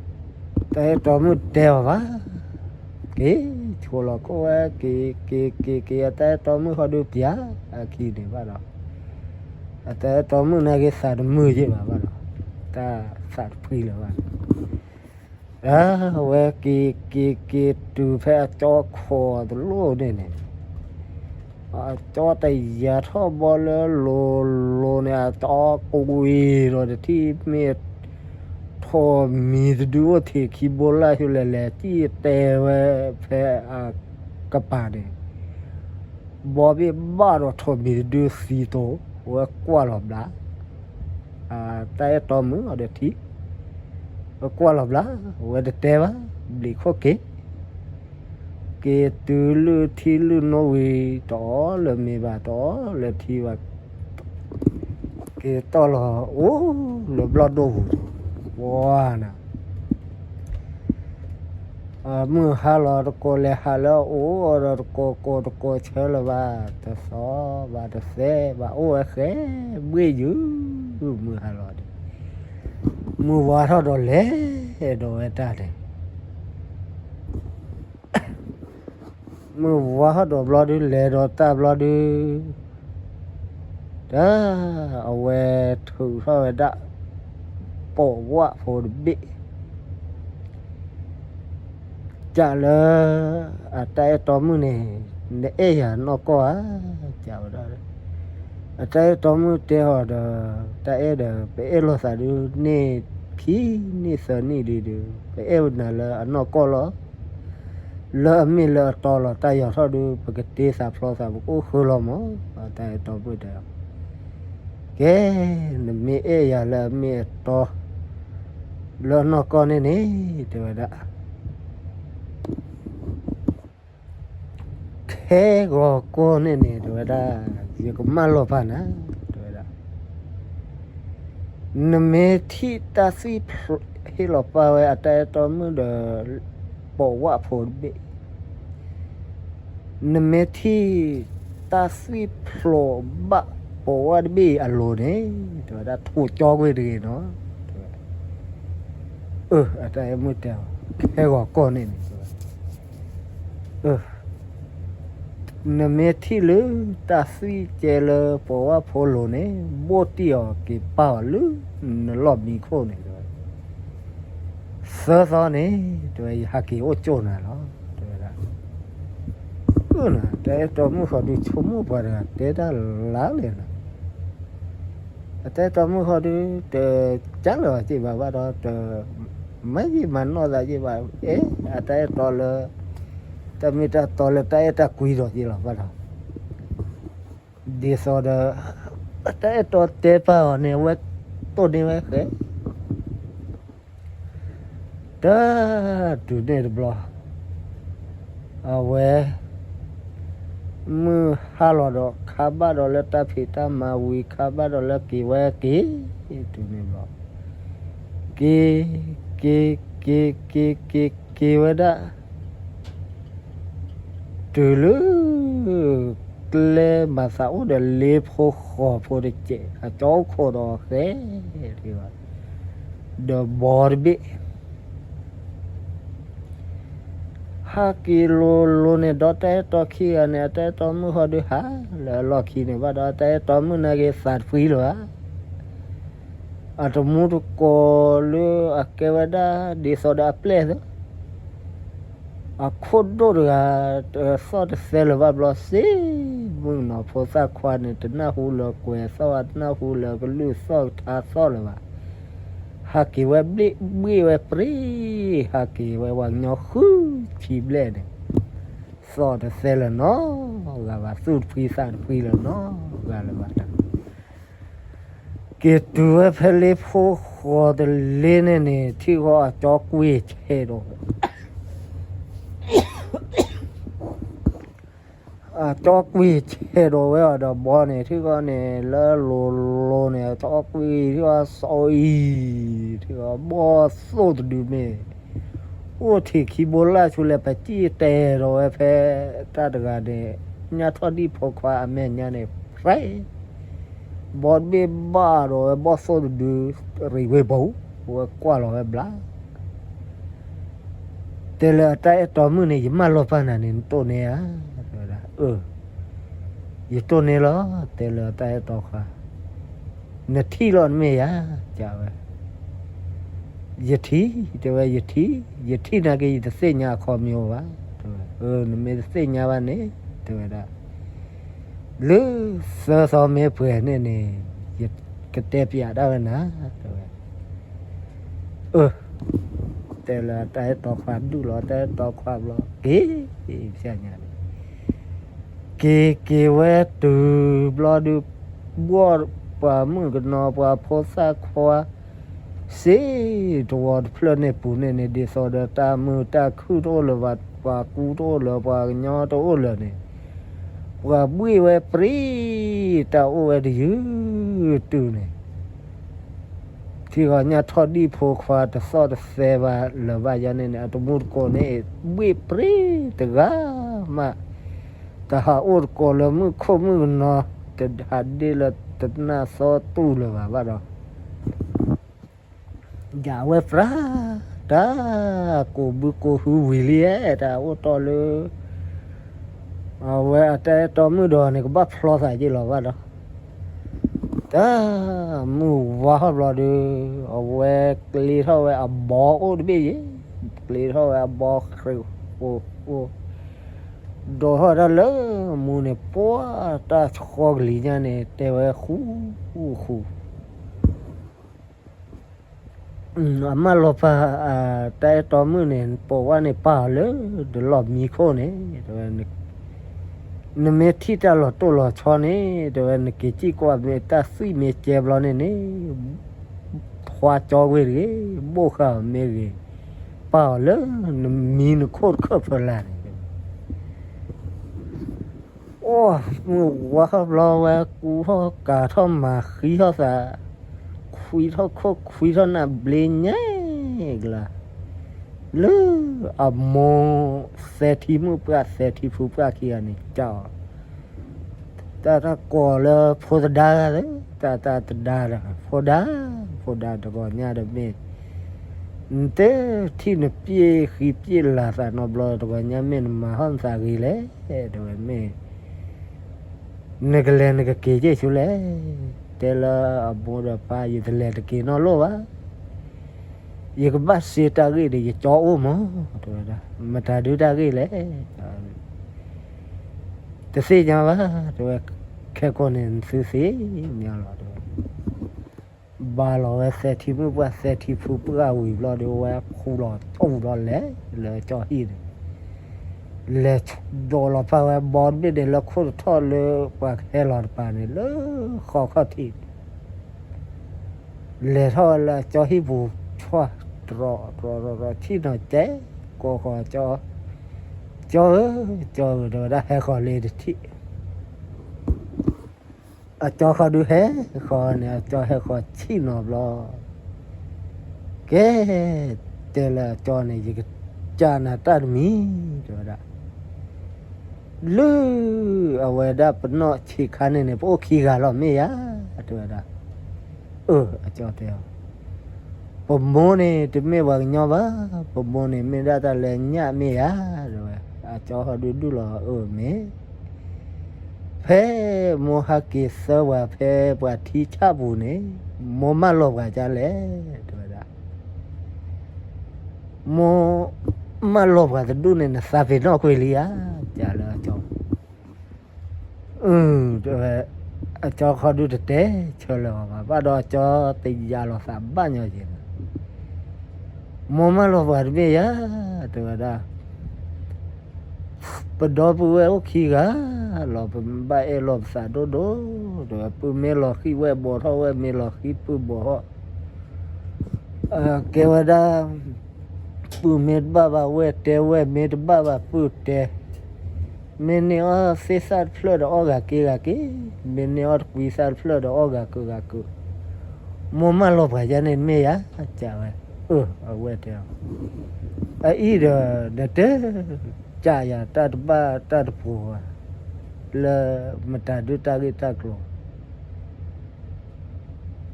တၢ်အဲၣ်တီမုၣ်တဲအီၤဘၣ်, က့ၤဆိလီၤကိးဝဲ က့ၤ က့ၤ က့ၤ က့ၤ အတၢ်အဲၣ်တီမုၣ်ဟီဒုးပျၢ်အခံန့ၣ်ဘၣ်ဒီး အတၢ်အဲၣ်တီမုၣ်နာ်က့ၤသးတမုာ်ယ့ၢ်ဘၣ်ဘၣ်ဒီး တၢ်သးတဖှံလၢၤဘၣ်, အဝဲက့ၤ က့ၤ က့ၤတုၤဖဲအကၠီခိးတလိၣ်န့ၣ်န့ၣ် အကၠီတယာ်ထီၣ်ဘီလၢလိၤလိၤန့ၣ် အကၠီကွံာ်ဒီးတထံၣ်မ့ၢ် ထိးမံၤတဒုအိၣ်ထံးခံဘိလၢ်ဆူလဲၣ် လဲၤစံၣ်တဲဝဲဖဲအကပၤန့ၣ် ဘီဘ့ၣ်ဘၣ်ဒီးထိးမံၤတဒုသံတိၤ ဝဲကွၢ်လီၤဘျါ တၢ်အဲၣ်တီမုၣ်အီၤဒီးထံ ဝဲကွၢ်လီၤဘျါ ဝဲတတဲဘၣ် ဘျံးခိၣ်က့ၤ က့ၤတုၤလၢထံလုၢ်နိဝံၤ တအီၣ်လၢမ့ၤဘၣ် တအီၣ်လၢထံဘၣ် က့ၤတီၢ်လီၤအိၣ်လၢဘျီၣ်ဒိၣ်ပူၤ ဝါနၤ မုၢ်ဟါလီၤတကိးလဲၤဟးလၢအအိၣ်ဒီးတကိးကိးတကိးဆၢလၢၤဘၣ် တသီၣ်ဘၣ်တသဲဘၣ် အိၣ်ဝဲဃဲ ဘှ့ၣ်ယုၢ် မုၢ်ဟါလီၤဒီး မုၢ်ဝါထီၣ်ဒီးလဲၤဒီးဝဲတၢ်န့ၣ် မုၢ်ဝါထီၣ်ဒီးဘျီဒု လဲၤဒီးတၢ်ဘျီဒု တၢ် အဝဲထုးထီၣ်ဝဲဒၣ် ပိာ်ဝၣ်ဖိတဘ့ၣ် ကးလၢ အတၢ်အဲၣ်တီမုၣ်န့ၣ် နအဲၣ်ယၤနီၢ်ကီၢ်ဧါ ကးဝဲဒၣ် အတၢ်အဲၣ်တီမုၣ်တဲအီၤဒီး တၢ်အဲၣ်ဒီး ပအဲၣ်လိာ်သးဒု န့ၢ်ခံနံၣ်သၢနံၣ်ဒုဒီး ပအဲၣ်နၤလၢအနီၢ်ကီၢ်လီၤ လၢအမ့ၢ်လၢအတီလီၤ တၢ်ယီၤထီၣ်ဒု ပကတ့သးဖျီသး ပကအိၣ်ဃုလီၤမး အတၢ်အဲၣ်တီမုၣ်တဲအီၤ ကဲ နမ့ၢ်အဲၣ်ယၤလၢအမ့ၢ်အတီ လၢအနီၢ်ကီၢ်န့ၣ်န့ၣ် တဲဝဲဒၣ် ခဲဂီၤကီၢ်န့ၣ်န့ၣ် တဲဝဲဒၣ် ယကမၢလီၤဖးနၤ တဲဝဲဒၣ် နမ့ၢ်ထံၣ်တၢ်သွံၣ်ဖျိး ဟ့ၣ်လီၤပာ်ဝဲအတၢ်အဲၣ်တီမုၣ်ဒီး ပိာ်ဝၣ်ဖိတဘ့ၣ် နမ့ၢ်ထံၣ်တၢ်သွံၣ်ဖျိးဘၣ်ပိာ်ဝၣ်တဘ့ၣ်အလိၤန့ၣ် တဲဝဲဒၣ် ထိးကၠီကွံာ်တဂ့ၤနီၤ တဲဝဲ အၢ အတၢ်အဲၣ်မုၣ်တဲအီၤ ခဲဂီၤကီၢ်န့ၣ်န့ၣ် အၢ နမ့ၢ်ထံၣ်လၢတၢ်သွံၣ်ကဲလၢပိာ်ဝၣ်ဖိလိၤန့ၣ် ဘိၣ်တံၢ်အီၤက့ၤပာ်အီၤလၢနလီၢ်မံခိၣ်န့ၣ် တဲဝဲ သၢသီန့ၣ် တဲဝဲ ယဟးက့ၤအိၣ်ကၠိၣ်နၤလီၤ တဲဝဲဒၣ် အတၢ်အဲၣ်တီမုၣ်ဃီဒုးဆိကမိၣ်ပှၤတဂၤတဲတၢ်လၢလဲၣ်နီၤ, အတၢ်အဲၣ်တီမုၣ်ဃီဒုး တကးလၢၤဘၣ်စ့ၢ်ဘၣ်ဘၣ်ဒီး တ မၤယံာ်မၤနီၢ်သးယံာ်ဘၣ်, အဲ အတၢ်အဲၣ်တီလၢ တၢ်မ့ၢ်တၢ်တီလၢတၢ်အဲၣ်တၢ်ကွံဒီးယံာ်လီၤဘၣ်ဒီး ဒ်သိးဒီး တၢ်အဲၣ်တီတဲပာ်အီၤန့ၣ် အဝဲတိၢ်န့ၢ်ဝဲဃဲ တၢ်တုၤန့ၣ်တဘျီ အဝဲ မုၢ်ဟါလီၤဒီး ခါဘၣ်ဒီးလၢတၢ်ဖံးတၢ်မၤဝံၤ ခါဘၣ်ဒီးလၢက့ၤဝဲက့ၤ တုၤန့ၣ်ဘျီ က့ၤ က့ၤ က့ၤ က့ၤ က့ၤ က့ၤဝဲဒၣ် တုၤလၢ ကျဲမၤသးအိၣ်ဒီးလ့ဖိဃီဖိတစဲး အကၠီအိၣ်ခိးဒီးအဃဲ ဒီးဘီတဘ့ၣ် ဟးက့ၤလိၤလိၤန့ၣ် ဒီးတၢ်အဲၣ်တီခံဂၤန့ၣ် အတၢ်အဲၣ်တီမုၣ်ဃီဒုးဟးလၢအလီၢ်ခံန့ၣ်ဘၣ်ဒီး တၢ်အဲၣ်တီမုၣ်နာ်က့ၤသးတဖှံလၢၤဘၣ် အတမူတကိးလၢအကဲဝဲဒၣ် ဒ်သိးဒီးအပျဲၢ်သၢ အခိၣ်ဒိၣ်တဂၤ တသီၣ်တသဲလၢၤဘၣ်ဘျီစ့ၢ် မုၣ်ကနီၤဖိသၣ်ခွါန့ၣ် တနၢ်ဟူလၢၤကွဲၤသီၣ် တနၢ်ဟူလၢၤကလုၢ်သီၣ်ကထါသီၣ်လၢၤဘၣ် ဟးက့ၤဝဲဘှ့ၣ်ဝဲပြ့ၤ ဟးက့ၤဝဲပှၤကညီဃုဆံဘျဲၣ်န့ၣ် သီၣ်တသဲလၢၤနီတဂၤဘၣ် သူၣ်တဖှံသးတဖှံလၢၤနီတဂၤလၢၤဘၣ် က့ၤတုၤဝဲဖဲလ့ဖိဃီတလ့န့ၣ်န့ၣ် ထံၣ်ဃီအကၠီကွံာ်ဆဲးဒီး အကၠီကွံာ်ဆဲးဒီးဝဲအီၤဒီးဘီန့ၣ် ထံၣ်ဃီန့ၣ် လၢလိၤလိၤန့ၣ် အကၠီကွံာ်ထံၣ်ဃီစီၤအံၤ ထံၣ်ဃီဘီၣ်သိၣ်တဒုမ့ၢ် အိၣ်ထံးခံဘိလၢ်ဆူလဲၣ် ပစံၣ်တဲဒီးဝဲဖဲတၢ်တဂၤန့ၣ် ညၣ်ထီၣ်ဒံၣ်ဖိခွါအမဲာ်ညါန့ၣ် ဖဲ ဘီတဘ့ၣ်ဘၣ်ဒီးဝဲဘီၣ်သိၣ်တဒု ရံးဝ့ပူၤ ဝဲကွၢ်လီၤဝဲဘျါ တဲလၢအတၢ်အဲၣ်တီမုၣ်န့ၣ် ယမၢလီၤပာ်နၤန့ၣ် နတိၢ်န့ၢ်ဧါ တဲဝဲဒၣ် အၢ ယတိၢ်န့ၢ်လီၤ တဲလၢအတၢ်အဲၣ်တီခွါ နထံၣ်လီၤနမ့ၢ်ဧါ တဲဝဲ ယထံၣ် တဲဝဲ ယထံၣ် ယထံၣ်နာ်က့ ယတသ့ၣ်ညါအခီပညီဘၣ် တဲဝဲ အၢ နမ့ၢ်တသ့ၣ်ညါဘၣ်န့ၣ် တဲဝဲဒၣ် လၢသၢသီမ့ၢ်ပှဲၤန့ၣ်န့ၣ် ယကတဲပျးဒၣ်ဝဲနၤ တဲဝဲ အၢ တဲလၢတၢ်အဲၣ်တီခွါဒုးလီၤ တၢ်အဲၣ်တီခွါဘျီ က့ၤ ဖျဲညါန့ၣ် က့ၤက့ၤဝဲတုၤဘျီဒုး ဘီၣ်ပှၤမုၣ်ကနီၤပှၤဖိသၣ်ခွါ စ့တဝီတဖျၢၣ်န့ၣ်ပူၤန့ၣ်န့ၣ် ဒ်သိးဒီးတၢ်မုာ်တၢ်ခုၣ်တအိၣ်လၢၤဘၣ် ပှၤကူတအိၣ်လၢၤ ပှၤကညီတအိၣ်လၢၤန့ၣ် ပှၤဘှ့ၣ်ဝဲပြံ တၢ်အိၣ်ဝဲတယုၢ်တုၤန့ၣ် ထံဂီၤညၣ်ထီၣ်ဒံၣ်ဖိခွါတသီၣ်တသဲဘၣ်လၢၤဘၣ်ယၤန့ၣ်န့ၣ် အတမူတကိးန့ၣ် ဘှ့ၣ်ပြံတဂၤမး တဟးအိၣ်တကိးလၢမုၢ်ခိၣ်မုၢ်ကနီၤ တဟးဒ့လၢတနၢ်သီတူၢ်လၢၤဘၣ်ဘၣ်ဒီး ယဝဲပြး တၢ်ကိးဘုကိးဟုဝံၤလံ တၢ်အိၣ်တီၢ်လၢ အဝဲအတၢ်အဲၣ်တီမုၣ်ဒီးန့ၣ် ကဘၣ်ဖျီသးက့ၤလီၤဘၣ်ဒီး တၢ်မုၢ်ဝါထီၣ်ဘျီဒီး အဝဲကျ့ထီၣ်ဝဲအဘီအိၣ်တဘ့ၣ်ယဲၢ် ကျ့ထီၣ်ဝဲအဘီဃ့ၢ်အိၣ်အိၣ် ဒိးထီၣ်တၢ်လၢမူန့ၣ် ပှၢ်တၢ်ဆှီကလံၤညါန့ၣ် တဲဝဲဃူဃူ အမၢလီၤပာ် တၢ်အဲၣ်တီမုၣ်န့ၣ် ပိာ်ဝဲန့ၣ်ပာ်အီၤလၢ တလီၢ်မံခိၣ်န့ၣ် တဲဝဲ နမ့ၢ်ထံၣ်တၢ်လီၤတိၢ်လီၤဆီန့ၣ် တဲဝဲ နက့ၤစံၣ်ကွၢ်မ့ၢ်တၢ်သွံၣ်မ့ၢ်ကဲဘျီန့ၣ်န့ၣ် ထွါကၠီကွံာ်တဂ့ၤ ဘိၣ်ဃာ်အီၤမ့ၢ်ဂ့ၤ ပာ်အီၤလၢနမံနခိၣ်တခၢၣ်ဖၢလာ်န့ၣ် အိၣ်မုၢ်ဝါထီၣ်ဘျီဝဲ ကူထီၣ်ကၤထီၣ်မၤဃံထီၣ်သး ခွံထီၣ်ခိၣ်ခွံထီၣ်နၢ်ဘျ့ညါကလါ လၢအမိၢ်သဲထံမုၣ်ပှၢ် သဲထံဖုပှၢ်ခံဂၤန့ၣ် ကၠီ တၢ်တၢ်ကိးလၢဖိသဒါဂၤလၢ တၢ်တၢ်တဒါဒီး ဖိဒါ ဖိဒါတဂီၤညါဒီးမ့ၢ် နတဲထံၣ်နပျ့ၢ်ဃံပျ့ၢ်လၤသးနီတဘျီ တဂီၤညါမ့ၢ်နမၤဟီၣ်နသးဂ့ၤလဲၣ် တဲဝဲမ့ၢ် နကလဲၤနကက့ၤက့ၤဆူလဲၣ် တဲလၢအမိၢ်ဒီးပၢ် ယတလဲၤတက့ၤနီတလိၣ်ဘၣ် ယကဘၣ်စ့တၢ်ဂ့ၢ်ဒီးယကၠီအိၣ်မး တဲဝဲဒၣ် မတၤဒုတၢ်ဂ့ၢ်လဲၣ် တသ့ၣ်ညါဘၣ် တဲဝဲ, ခဲကိာ်န့ၣ်သုသ့ၣ်ညါလီၤ တဲဝဲ. ဘါလီၤဝဲသဲထံမုၣ်ပှၢ်သဲထံဖုပှၢ်ဝံၤဘျီဒီး ဝဲဖူလီၤထီၣ်ဝံၤဘျီ လဲၤလၢကၠီဟံၣ်န့ၣ်, လဲၤဒိးလီၤဖးဝဲဘီတဘ့ၣ်န့ၣ် လၢခိၣ်တထီၣ်လၢပှၤကဟဲလီၤတပၤန့ၣ် လၢဃီခီၣ်ထံး လဲၤထီၣ်ဝဲလၢကၠီဟံၣ်ပူၤ ဆွၣ်တရီတရီတရီ ထံၣ်နီၤကဲ ကိးဃီၤကၠီ, ကၠီဧၢ, ကၠီဧၢ, တဲဝဲဒၣ် ဟဲဃီၤလ့တထံၣ်. အကၠီဃီဒုးဟဲဃီၤန့ၣ် အကၠီဟဲဃီၤဆံၣ်နီၤဘျီ, ကဲ, တဲလၢအကၠီန့ၣ် ယကစၢ်နၤတၢ်တမံၤ တဲဝဲဒၣ်. လၢအဝဲဒၣ်ပနီၣ်ဆံးခါန့ၣ်န့ၣ် ပအိၣ်ခံဂၤလီၤမ့ၢ်ဧါ, တဲဝဲဒၣ်. အၢၣ်, အကၠီတဲအီၤ, ပမိၢ်န့ၣ်တမ့ၢ်ပှၤကညီဘၣ်, ပမိၢ်န့ၣ်မ့ၢ်ဒၣ်တၢ်လၢညၣ်မ့ၢ်ဧါ, တဲဝဲ. အကၠီဃီဒုးဒုးလီၤ အၢၣ်မ့ၢ် ဖဲမိၢ်ဟဲက့ၤသၢပှၤဖဲပှၤထံဆၣ်ပူၤန့ၣ် မိၢ်မၢလီၤပှၤဒ်လဲၣ် တဲဝဲဒၣ်. မိၢ်မၢလီၤပှၤတဒူၣ်န့ၣ် နသးပ့ၤနီၣ်ကွံာ်လံဧါ, တဲလၢအကၠီ. အၢၣ်, တဲဝဲ, အကၠီဃီဒုးတတဲဆၢလၢၤအီၤဘၣ်, ဘၣ်ဒီးအကၠီတယာ်လီၤသးဘၣ်ညီယဲၢ်န့ၣ်, မိၢ်မၢလီၤပှၤတမ့ၢ်ဧါ, တဲဝဲဒၣ်. ပဒီပုၢ်ဝဲၢ်အိၣ်ခံဂၤလီၤ, ပဘၣ်အဲၣ်လီၤပသးဒိၣ်ဒိၣ်, တဲဝဲ, ပုၢ်မ့ၢ်လီၤဃံၣ်ဝဲၢ်ဘီထီၣ်, ဝဲၢ်မ့ၢ်လီၤဃံၣ်ပုၢ်ဘီထီၣ်. ကဲဝဲဒၣ်, ပုၢ်မ့ၢ်တဘၣ်ဘၣ်ဝဲၢ်တဲ, ဝဲၢ်မ့ၢ်တဘၣ်ဘၣ်ပုၢ်တဲ, မ့ၢ်န့ၢ်အီၣ်သ့ၣ်သၣ်တဖျၢၣ်ဒီးအီၣ်ဂၤက့ၤဂၤက့ၤ, မ့ၢ်န့ၢ်အီၣ်တကွံသၣ်တဖျၢၣ်ဒီးအီၣ်ဂၤက့ၤဂၤက့ၤ, မိၢ်မၢလီၤပှၤယါန့ၣ်မ့ၢ်ယါ, ကးဝဲ, အၢၣ်, အဝဲၢ်တဲအီၤ, အအံၤဒီး နတ ကးယၤတၢ်တဘၣ်တၢ်တပူၤဘၣ်, လၢမတၤဒုးတၢ်ဂ့ၢ်တၢ်ကျိၤ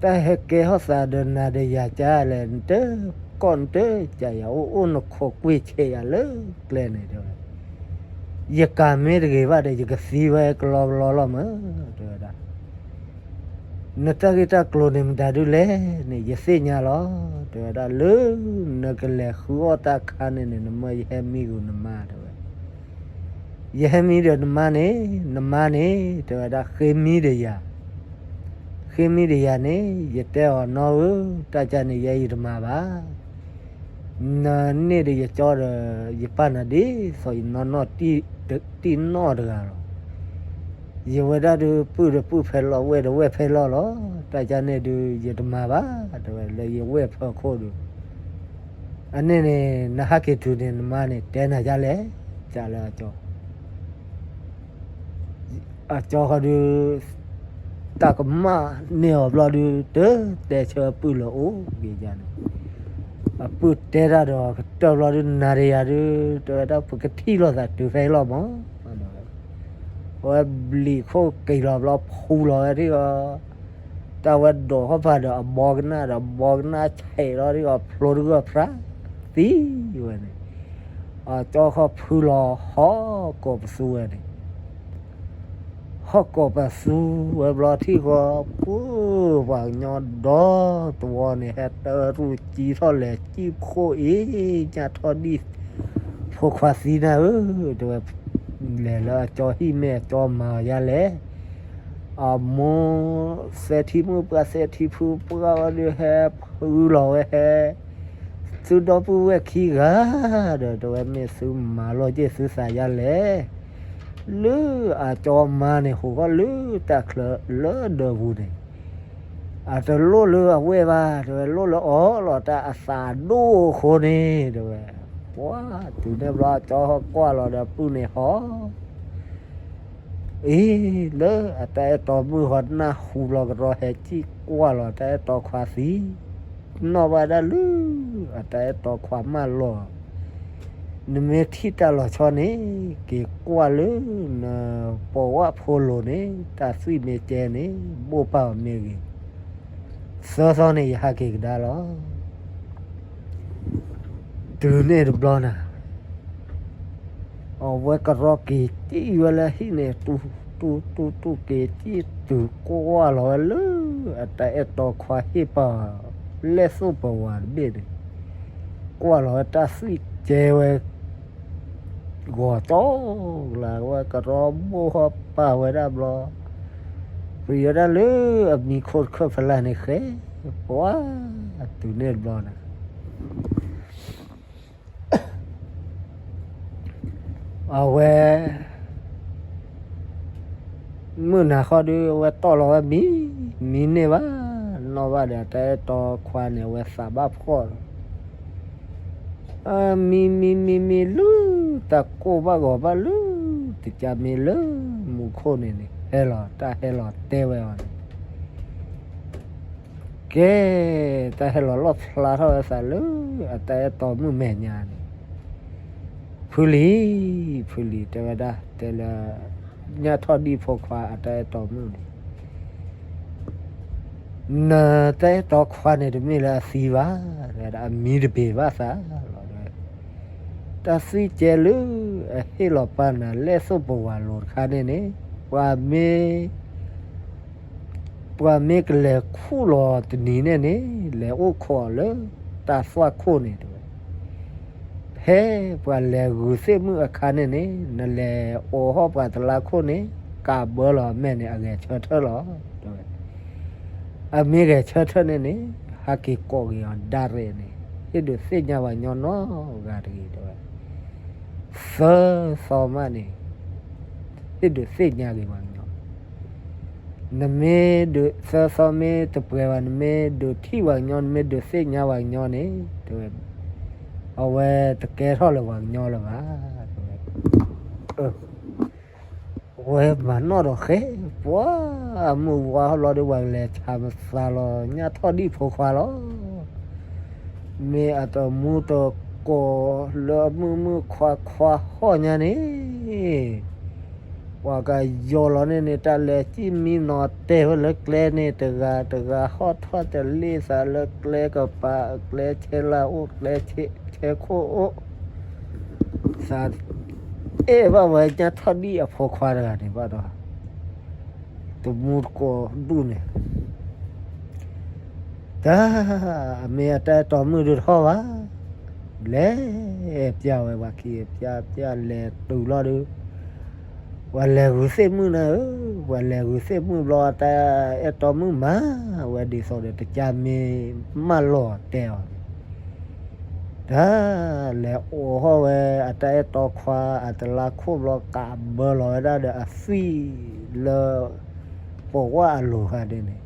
တၢ်ဟဲကဲထီၣ်သးဒီးနၤဒီးယၤကါလဲၣ်, နတ ကီၢ်နတ ကးယၤ အိၣ်အိၣ်နခိးကွံာ်ဆဲးယၤလၢကျဲန့ၣ် တဲဝဲ, ယကးမ့ၢ်တဂ့ၤဘၣ်ဒီး ယကသံဝဲကလီကလီလီၤမး, တဲဝဲဒၣ်. နတၢ်ဂ့ၢ်တၢ်ကျိၤန့ၣ် မတၤဒုးလဲၣ်န့ၣ် ယသ့ၣ်ညါလီၤ, တဲဝဲဒၣ်. လၢနကလဲၤဃုအီၣ်တၢ်ခါန့ၣ်န့ၣ် နမၢယဟဲမံဂုာ်နမါ တဲဝဲ. ယဟဲမံဒီးနမါန့ၣ်, နမါန့ၣ် တဲဝဲဒၣ် ဃ့မံဒီးယၤ, ဃ့မံဒီးယၤန့ၣ် ယတဲအီၤနီၢ်ဧၢ, တၢ်ကါန့ၣ် ယဲယတမၤဘၣ်. နန့ၢ်ဒီးယကၠီဒီး ယပၢ်နၤဒ်သိးယနီၢ်နီၢ်တံၢ်နီၢ်တဂၤလီၤ. ယဝဲဒၣ်ဒုး ပုၢ်ဒီးပုၢ်ဖဲလီၢ်, ဝဲၢ်ဒီးဝဲၢ်ဖဲလီၢ်လီၤ. တၢ်ကါန့ၣ်ဒုး ယတမၤဘၣ်, တဲဝဲ, လၢယဝဲၢ်ဖီခိၣ်ဒီး. အန့ၣ်န့ၣ် နဟးက့ၤတုၤန့ၣ် နမါန့ၣ် တဲနၤဒ်လဲၣ်, ကးလၢအကၠီ အကၠီဃီဒုး တၢ်ကမၣ်န့ၢ်အီၤဘျီဒုး တတဲဆၢအပုၢ်လၢအအိၣ်က့ၤယါန့ၣ်, အပုၢ်တဲတၢ်ဒီးကတၢၢ်ဘျီဒုး နၤဒီးယၤဒုး တဲဝဲဒၣ် ပကထံၣ်လိာ်သးတုၤဖဲအံၤလီၤမး. အဝဲဘျံးခိၣ်က့ၤလီၤဘျီ ဖူလီၤဝဲဒၣ်အီၤ, တၢ်ဝဲဒိးထီၣ်ဖးဒီးအဘီကနၣ်ဒီး အဘီကနၣ်ဆဲးလီၤဒၣ်အီၤ ဖျိတဂၢၢ်ဖျါ သံဝဲန့ၣ်, အကၠီဃီဖုလီၤဟီၣ်ကိးပသူဝဲန့ၣ် ဟီၣ်ကိးပသူဝဲဘျီထံၣ်ဃီ ပုၢ်ပှၤကညီဒီတဝီန့ၣ် ဟဲတရူၢ်ကံထီၣ်လဲၤ ကံၣ်ဖှိၣ်အ့ၣ်ညၣ်ထီၣ်ဒံၣ်, ဖိခွါသံနၤဧၢ, တဲဝဲ, လဲၤလၢအကၠီဟံၣ်မ့ၢ်အကၠီမၤအီၤယါလဲၣ်. အမိၢ်သဲထံမုၣ်ပှၢ် သဲထံဖုပှၢ်ဝဲဒုး ဟဲဖုလီၤဝဲဟဲ သုဒီပုၢ်ဝဲၢ်ခံဂၤဒီး တဲဝဲ မ့ၢ်သုမၤလီၤက့ၢ်သုသးယါလဲၣ်. လၢအကၠီမါန့ၣ် ဟူးထီၣ်လၢတၢ်ချၢလၢဒၢးပူၤန့ၣ်, အတလိၣ်လၢအဝဲၢ်ဘၣ် တဲဝဲ, လိၣ်လၢအီၤလီၤ တၢ်အသးဒိၣ်အဃိန့ၣ် တဲဝဲ. ပှၤတုၤန့ၣ်ဘျီ အကၠီဟီၣ်ကွၢ်လီၤဒီးပုၢ်န့ၣ်ဟီၣ် အ့ လၢအတၢ်အဲၣ်တီမုၢ်ဟီၣ်နၢ်ဟူဘျီကရီ ဟဲကံၣ်ကွၢ်လီၤ တၢ်အဲၣ်တီခွါသံ, နီၣ်ဘၣ်ဒၣ်လၢ အတၢ်အဲၣ်တီခွါမၢလီၤ. နမ့ၢ်ထံၣ်တၢ်လီၤဆီန့ၣ် က့ၤကွၢ်လၢ နပိာ်ဝၣ်ဖိလိၤန့ၣ် တၢ်သွံၣ်မ့ၢ်ကဲန့ၣ် ဘိၣ်ပၢ်အီၤမ့ၢ်ဂ့ၤ, သၢသီန့ၣ် ယဟးက့ၤကဒါလီၤ. တုၤန့ၣ်တဘျီန့ၣ် အဝဲကရီက့ၤကံၣ်ဝဲလၢဟံၣ်န့ၣ် တူၢ်တူၢ်တူၢ်တူၢ် က့ၤကံၣ်တုၤကွၢ်လီၤဝဲလၢ အတၢ်အဲၣ်တီခွါဟ့ၣ်ပၢ် လဲၣ်သိၣ်ပဝးတဘ့ၣ်န့ၣ်, ကွၢ်လီၤဝဲတၢ်သွံၣ်ကဲဝဲ ဂီၤကၠီကလါဝဲကရီဘိဟီပာ်ဝဲဒၣ်ဘျီ, ပယီၤဒၣ်လၢအမံခိၣ်တခၢၣ်ဖလၢ်န့ၣ်ဃဲ, ပှၤ, တုၤန့ၣ်တဘျီန့ၣ် အဝဲ မုၢ်နၤဃီဒီး အဝဲတီၢ်လီၤဝဲမံ, မံန့ၢ်ဘၣ်, နီၣ်ဘၣ်ဒီး တၢ်အဲၣ်တီခွါန့ၣ် အဝဲသးဘၣ်ဖှီၣ်လီၤ. မံမံမံမံလၢ တၢ်ကိၢ်ဘၣ်ဂီၤဘၣ်လၢ တကးမ့ၢ်လၢ မူခိၣ်န့ၣ်န့ၣ် ဟဲလီၤ တၢ်ဟဲလီၤတဲဝဲအီၤန့ၣ် ကဲ, တၢ်ဟဲလီၤလီၣ်ဖျါထီၣ်ဝဲသးလၢ အတၢ်အဲၣ်တီမုၣ်မဲာ်ညါန့ၣ်, ဖုလံၤ, ဖုလံၤ တဲဝဲဒၣ် တဲလၢ ညၣ်ထီၣ်ဒံၣ်ဖိခွါအတၢ်အဲၣ်တီမုၣ်န့ၣ်, နတၢ်အဲၣ်တီခွါန့ၣ်တမ့ၢ်လၢအသံဘၣ်, အမံတဘ့ၣ်ဘၣ်သးလီၤ. တၢ်သံကဲလၢ အဟ့ၣ်လီၤပာ်နၤလဲၣ်သိၣ်ပဝးလိၤတခါန့ၣ်န့ၣ်, ပှၤမ့ၢ် ပှၤမ့ၢ်ကလဲၤခူၣ်လီၤတနံၤန့ၣ်န့ၣ်, လဲၤအိၣ်ခိးအီၤလၢ တၢ်သွၣ်ခိၣ်န့ၣ်တဲဝဲ, ဖဲပှၤလဲၤဂုာ်သ့ၣ်မုၣ်အခါန့ၣ်န့ၣ်, နလဲၤအိးထီၣ်ပှၤတလါခိၣ်န့ၣ်, ကးဘၢလီၤအမဲာ်န့ၣ် အဂဲၤဆၢထၢၣ်လီၤ, တဲဝဲ. အမ့ၢ်ဂဲၤဆၢထၢၣ်န့ၣ်န့ၣ်, ဟးက့ၤကိးက့ၤအီၤဒၣ်ရဲၣ်န့ၣ်, ဟ့ၣ်ဒုးသ့ၣ်ညါပှၤကညီနီတဂၤတဂ့ၤ တဲဝဲ. သၢသီမးန့ၣ် ဟ့ၣ်ဒုးသ့ၣ်ညါက့ၤပှၤကညီ, နမ့ၢ်ဒုး သၢသီမ့ၢ်တပှဲၤဘၣ် နမ့ၢ်ဒုးထံၣ်ပှၤကညီ နမ့ၢ်ဒုးသ့ၣ်ညါပှၤကညီန့ၣ် တဲဝဲ, အဝဲတကဲထီၣ်လၢၤပှၤကညီလၢၤဘၣ်, တဲဝဲ. ဝဲမၤနီၣ်ဒီးဃဲ, ပှၤ, မုၢ်ဝါဟီၣ်ဘျီဒီး ပှၤကလဲၤဆးမသးလီၤ ညၣ်ထီၣ်ဒံၣ်ဖိခွါလီၤ. မ့ၢ်အတမူတကိးလၢအမုၢ်မုၢ်ခွါခွါဟီၣ်ညါန့ၣ်, ပှၤကယီၤလီၤန့ၣ်န့ၣ် တၢ်လဲၤစံၣ်မံနီၤတဲဝဲလၢကျဲန့ၣ် တဂၤတဂၤ ဟီၣ်ထီၣ်တလ့ၢ်သးလၢကျဲကပၤ ကျဲဆဲလၢအိၣ် ကျဲဆဲခိၣ်အိၣ် သးအဲၣ်ဘၣ်ဝဲညၣ်ထီၣ်ဒံၣ်အဖိခွါတဂၤန့ၣ်ဘၣ်ဒီး တမူတကိးဒူၣ်န့ၣ်, တၢ်, အမ့ၢ်အတၢ်အဲၣ်တီမုၣ်ဒုးတဟီၣ်ဘၣ်, လဲၤပျၢ်ဝဲ ပှၤခံပျၢ်ပျၢ်လဲၤတုၤလီၤဒီး ပှၤလဲၤဂုာ်သ့ၣ်မုၣ်နၤဧၢ, ပှၤလဲၤဂုာ်သ့ၣ်မုၣ်ဘျီ အတၢ်အဲၣ်တီမုၣ်မၤဝဲဒ်သိးဒီး တကးမ့ၢ်မၢလီၤတဲအီၤန့ၣ်, တၢ်, လဲၤအိးထီၣ်ဝဲအတၢ်အဲၣ်တီခွါအတလါခိၣ်ဘျီ ကးဘၢလီၤဝဲဒၣ်ဒီးအသွံၣ်လၢ ပဝၢ်အလိၤဃာ်ဒ်န့ၣ်,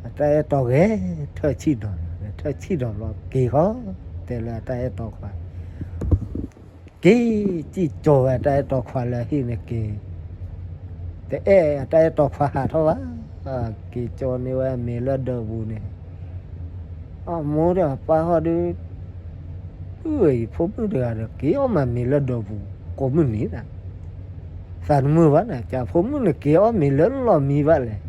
အတၢ်အဲၣ်တီဂဲၤထၢၣ်ဆံၣ်ဒီး, ဂဲၤထၢၣ်ဆံၣ်ဒီးဘျီက့ၤဃီ, တဲလၢအတၢ်အဲၣ်တီခွါ က့ၤစံၣ်ကၠီဝဲအတၢ်အဲၣ်တီခွါလၢအဟံၣ်န့ၣ်က့ၤ, တအဲၣ်အတၢ်အဲၣ်တီခွါဟးထီၣ်ဘၣ်, က့ၤကၠီန့ၢ်ဝဲအမ့ၤလၢဒၢးပူၤန့ၣ်, အမိၢ်ဒီးအပၢ်ဟီၣ်ဒီး အၢ ယဖိမုၣ်တဂၤဒီး က့ၤအီၣ်မၤမ့ၤလၢဒၢးပူၤ ကိးမုၢ်နံၤဒၣ်, သးတမုာ်ဘၣ်န့ၣ် ကၢ်ဖိမုၣ်န့ၣ်က့ၤအီၣ်မ့ၤလၢလီၢ်မံဘၣ်လဲၣ်,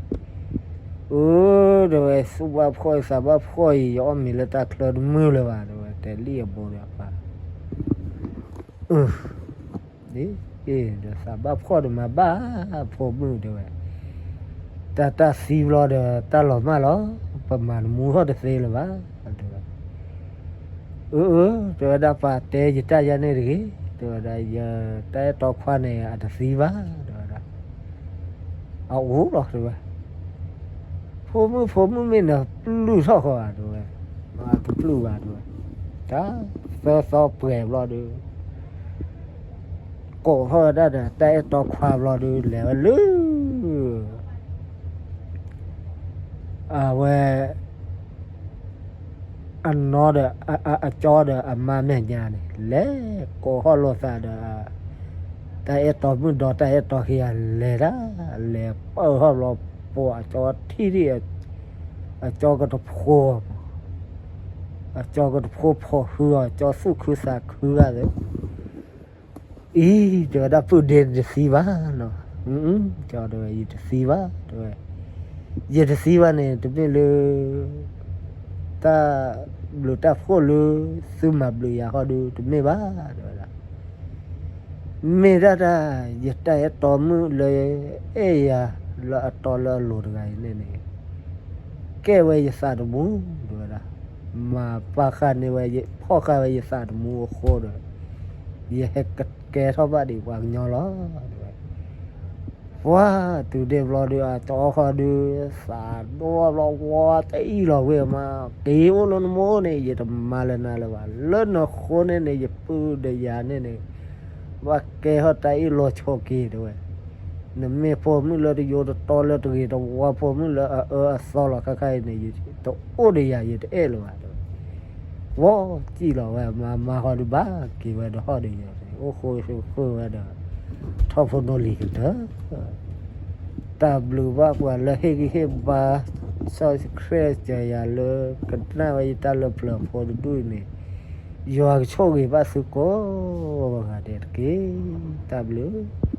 အၢ တဲဝဲ သူၣ်ဘၣ်ဖှီၣ်အံၤ သးဘၣ်ဖှီၣ်အံၤ ယအီၣ်မ့ၤလၢတၢ်ချၢတမုာ်လၢၤဘၣ် တဲဝဲ တဲလံအဘိဒီးအပၢ် အၢ ဒီးသးဘၣ်ဖှီၣ်ဒီးမၤဘၣ် ဖိမုၣ်တဲဝဲ, တၢ်တၢ်သံဘျီဒီးတၢ်လီၤမၢ်လီၤ, ပမၤတမူထီၣ်တသ့လၢၤဘၣ်, တဲဝဲ, အၢ အၢ တဲဝဲဒၣ် ပှၤတဲယတၢ်ယၤန့ၣ်တဂ့ၤ, တဲဝဲဒၣ် ယတၢ်အဲၣ်တီခွါန့ၣ် အတသံဘၣ် တဲဝဲဒၣ်, အအိၣ်လီၤတဲဝဲ ဖိမုၣ် ဖိမုၣ်မ့ၢ်နပျုၢ်ထီၣ်ဃီဧါ တဲဝဲ, တပျုၢ်ဘၣ် တဲဝဲ, တၢ်သၢသီပှဲၤဘျီဒီး ကိးထီၣ်ဝဲဒၣ်ဒီး တၢ်အဲၣ်တီခွါဘျီဒီး လဲၤဝဲလၢ အဝဲ အနီၢ်ဒီး အကၠီဒီးအမါမဲာ်ညါန့ၣ် လဲၤကိးထီၣ်လိာ်သးဒီး တၢ်အဲၣ်တီမုၣ်ဒီး တၢ်အဲၣ်တီခံဂၤလဲၤတၢ် လဲၤပၢၢ်ထီၣ်ဘျီ ပိာ်အကၠီထံၣ်ဒံး အကၠီကတဖိ အကၠီကတဖိဖိးဟုအီၤ ကၠီသူၣ်ခုသးခုဂၤသ့ၣ် အံၤ တဲဝဲဒၣ် ပုၢ်ဒ့တသံဘၣ်နီၤ, တဲဝဲ ယတသံဘၣ် တဲဝဲ, ယတသံဘၣ်န့ၣ် တမ့ၢ်လၢ တၢ်ဘျုးတၢ်ဖှိၣ်လၢ သုမၤဘျုးယၤဃီဒီး တမ့ၢ်ဘၣ် တဲဝဲဒၣ် မ့ၢ်ဒၣ်တၢ် ယတၢ်အဲၣ်တီမုၣ်လၢ အဲၣ်ယၤ လၢအတီလၢအလိၤတဂၤအံၤန့ၣ်န့ၣ် ကဲဝဲယသးသမူ တဲဝဲဒၣ်, မၤပာ်ဃာ်န့ၢ်ဝဲ ဖီၣ်ဃာ်ဝဲယသးသမူအဃိဒီး ယဟဲက ကဲထီၣ်ဘၣ်ဒံးပှၤကညီလီၤ တဲဝဲ. ပှၤတုၤဒ့ၣ်ဘျီဒုး အတအီၣ်ဃီဒုး သးဒိၣ်ဘျီဝါတအံၣ်လီၤဝဲမး, က့ၤအိၣ်လၢနမိၢ်န့ၣ် ယတမၤလၢနၤလၢၤဘၣ်, လၢနဃိန့ၣ်န့ၣ် ယပုၢ်ဒီးယၤန့ၣ်န့ၣ် ဘၣ်ကဲထီၣ်တၢ်အ့ၣ်လိာ်ဆိးက့ၤ တဲဝဲ. နမ့ၢ်ဖိမုၣ်လၢတယိတတီလၢတဂ့ၤတဝါ ဖိမုၣ်လၢအအၢအသီလီၤခါခါအံၤန့ၣ် တအိၣ်ဒီးယၤ ယတအဲၣ်လၢၤဘၣ် တဲဝဲ. ဝီစံၣ်လီၤဝဲ မၤမၤဃီဒုး ဘၣ်က့ၤဝဲဒီးဟီၣ်ဒီးယၤန့ၣ် အိၣ်ဃိဃုဝဲဒီး ထီၣ်ဖိနီၣ်လံၤကတၢၢ်. တၢ်ဘျုးဘၣ်ပှၤလၢဟ့ၣ်ဂံၢ်ဟ့ၣ်ဘါ subscribe ယၤလၢ ကနၣ်ဝဲယတၢ်လၢပျၢၤဖိတဒူၣ်အံၤန့ၣ် ယွၤကဆိၣ်ဂ့ၤဘၣ်သုကိးဂၤဒဲးတက့ၢ်. တၢ်ဘျုး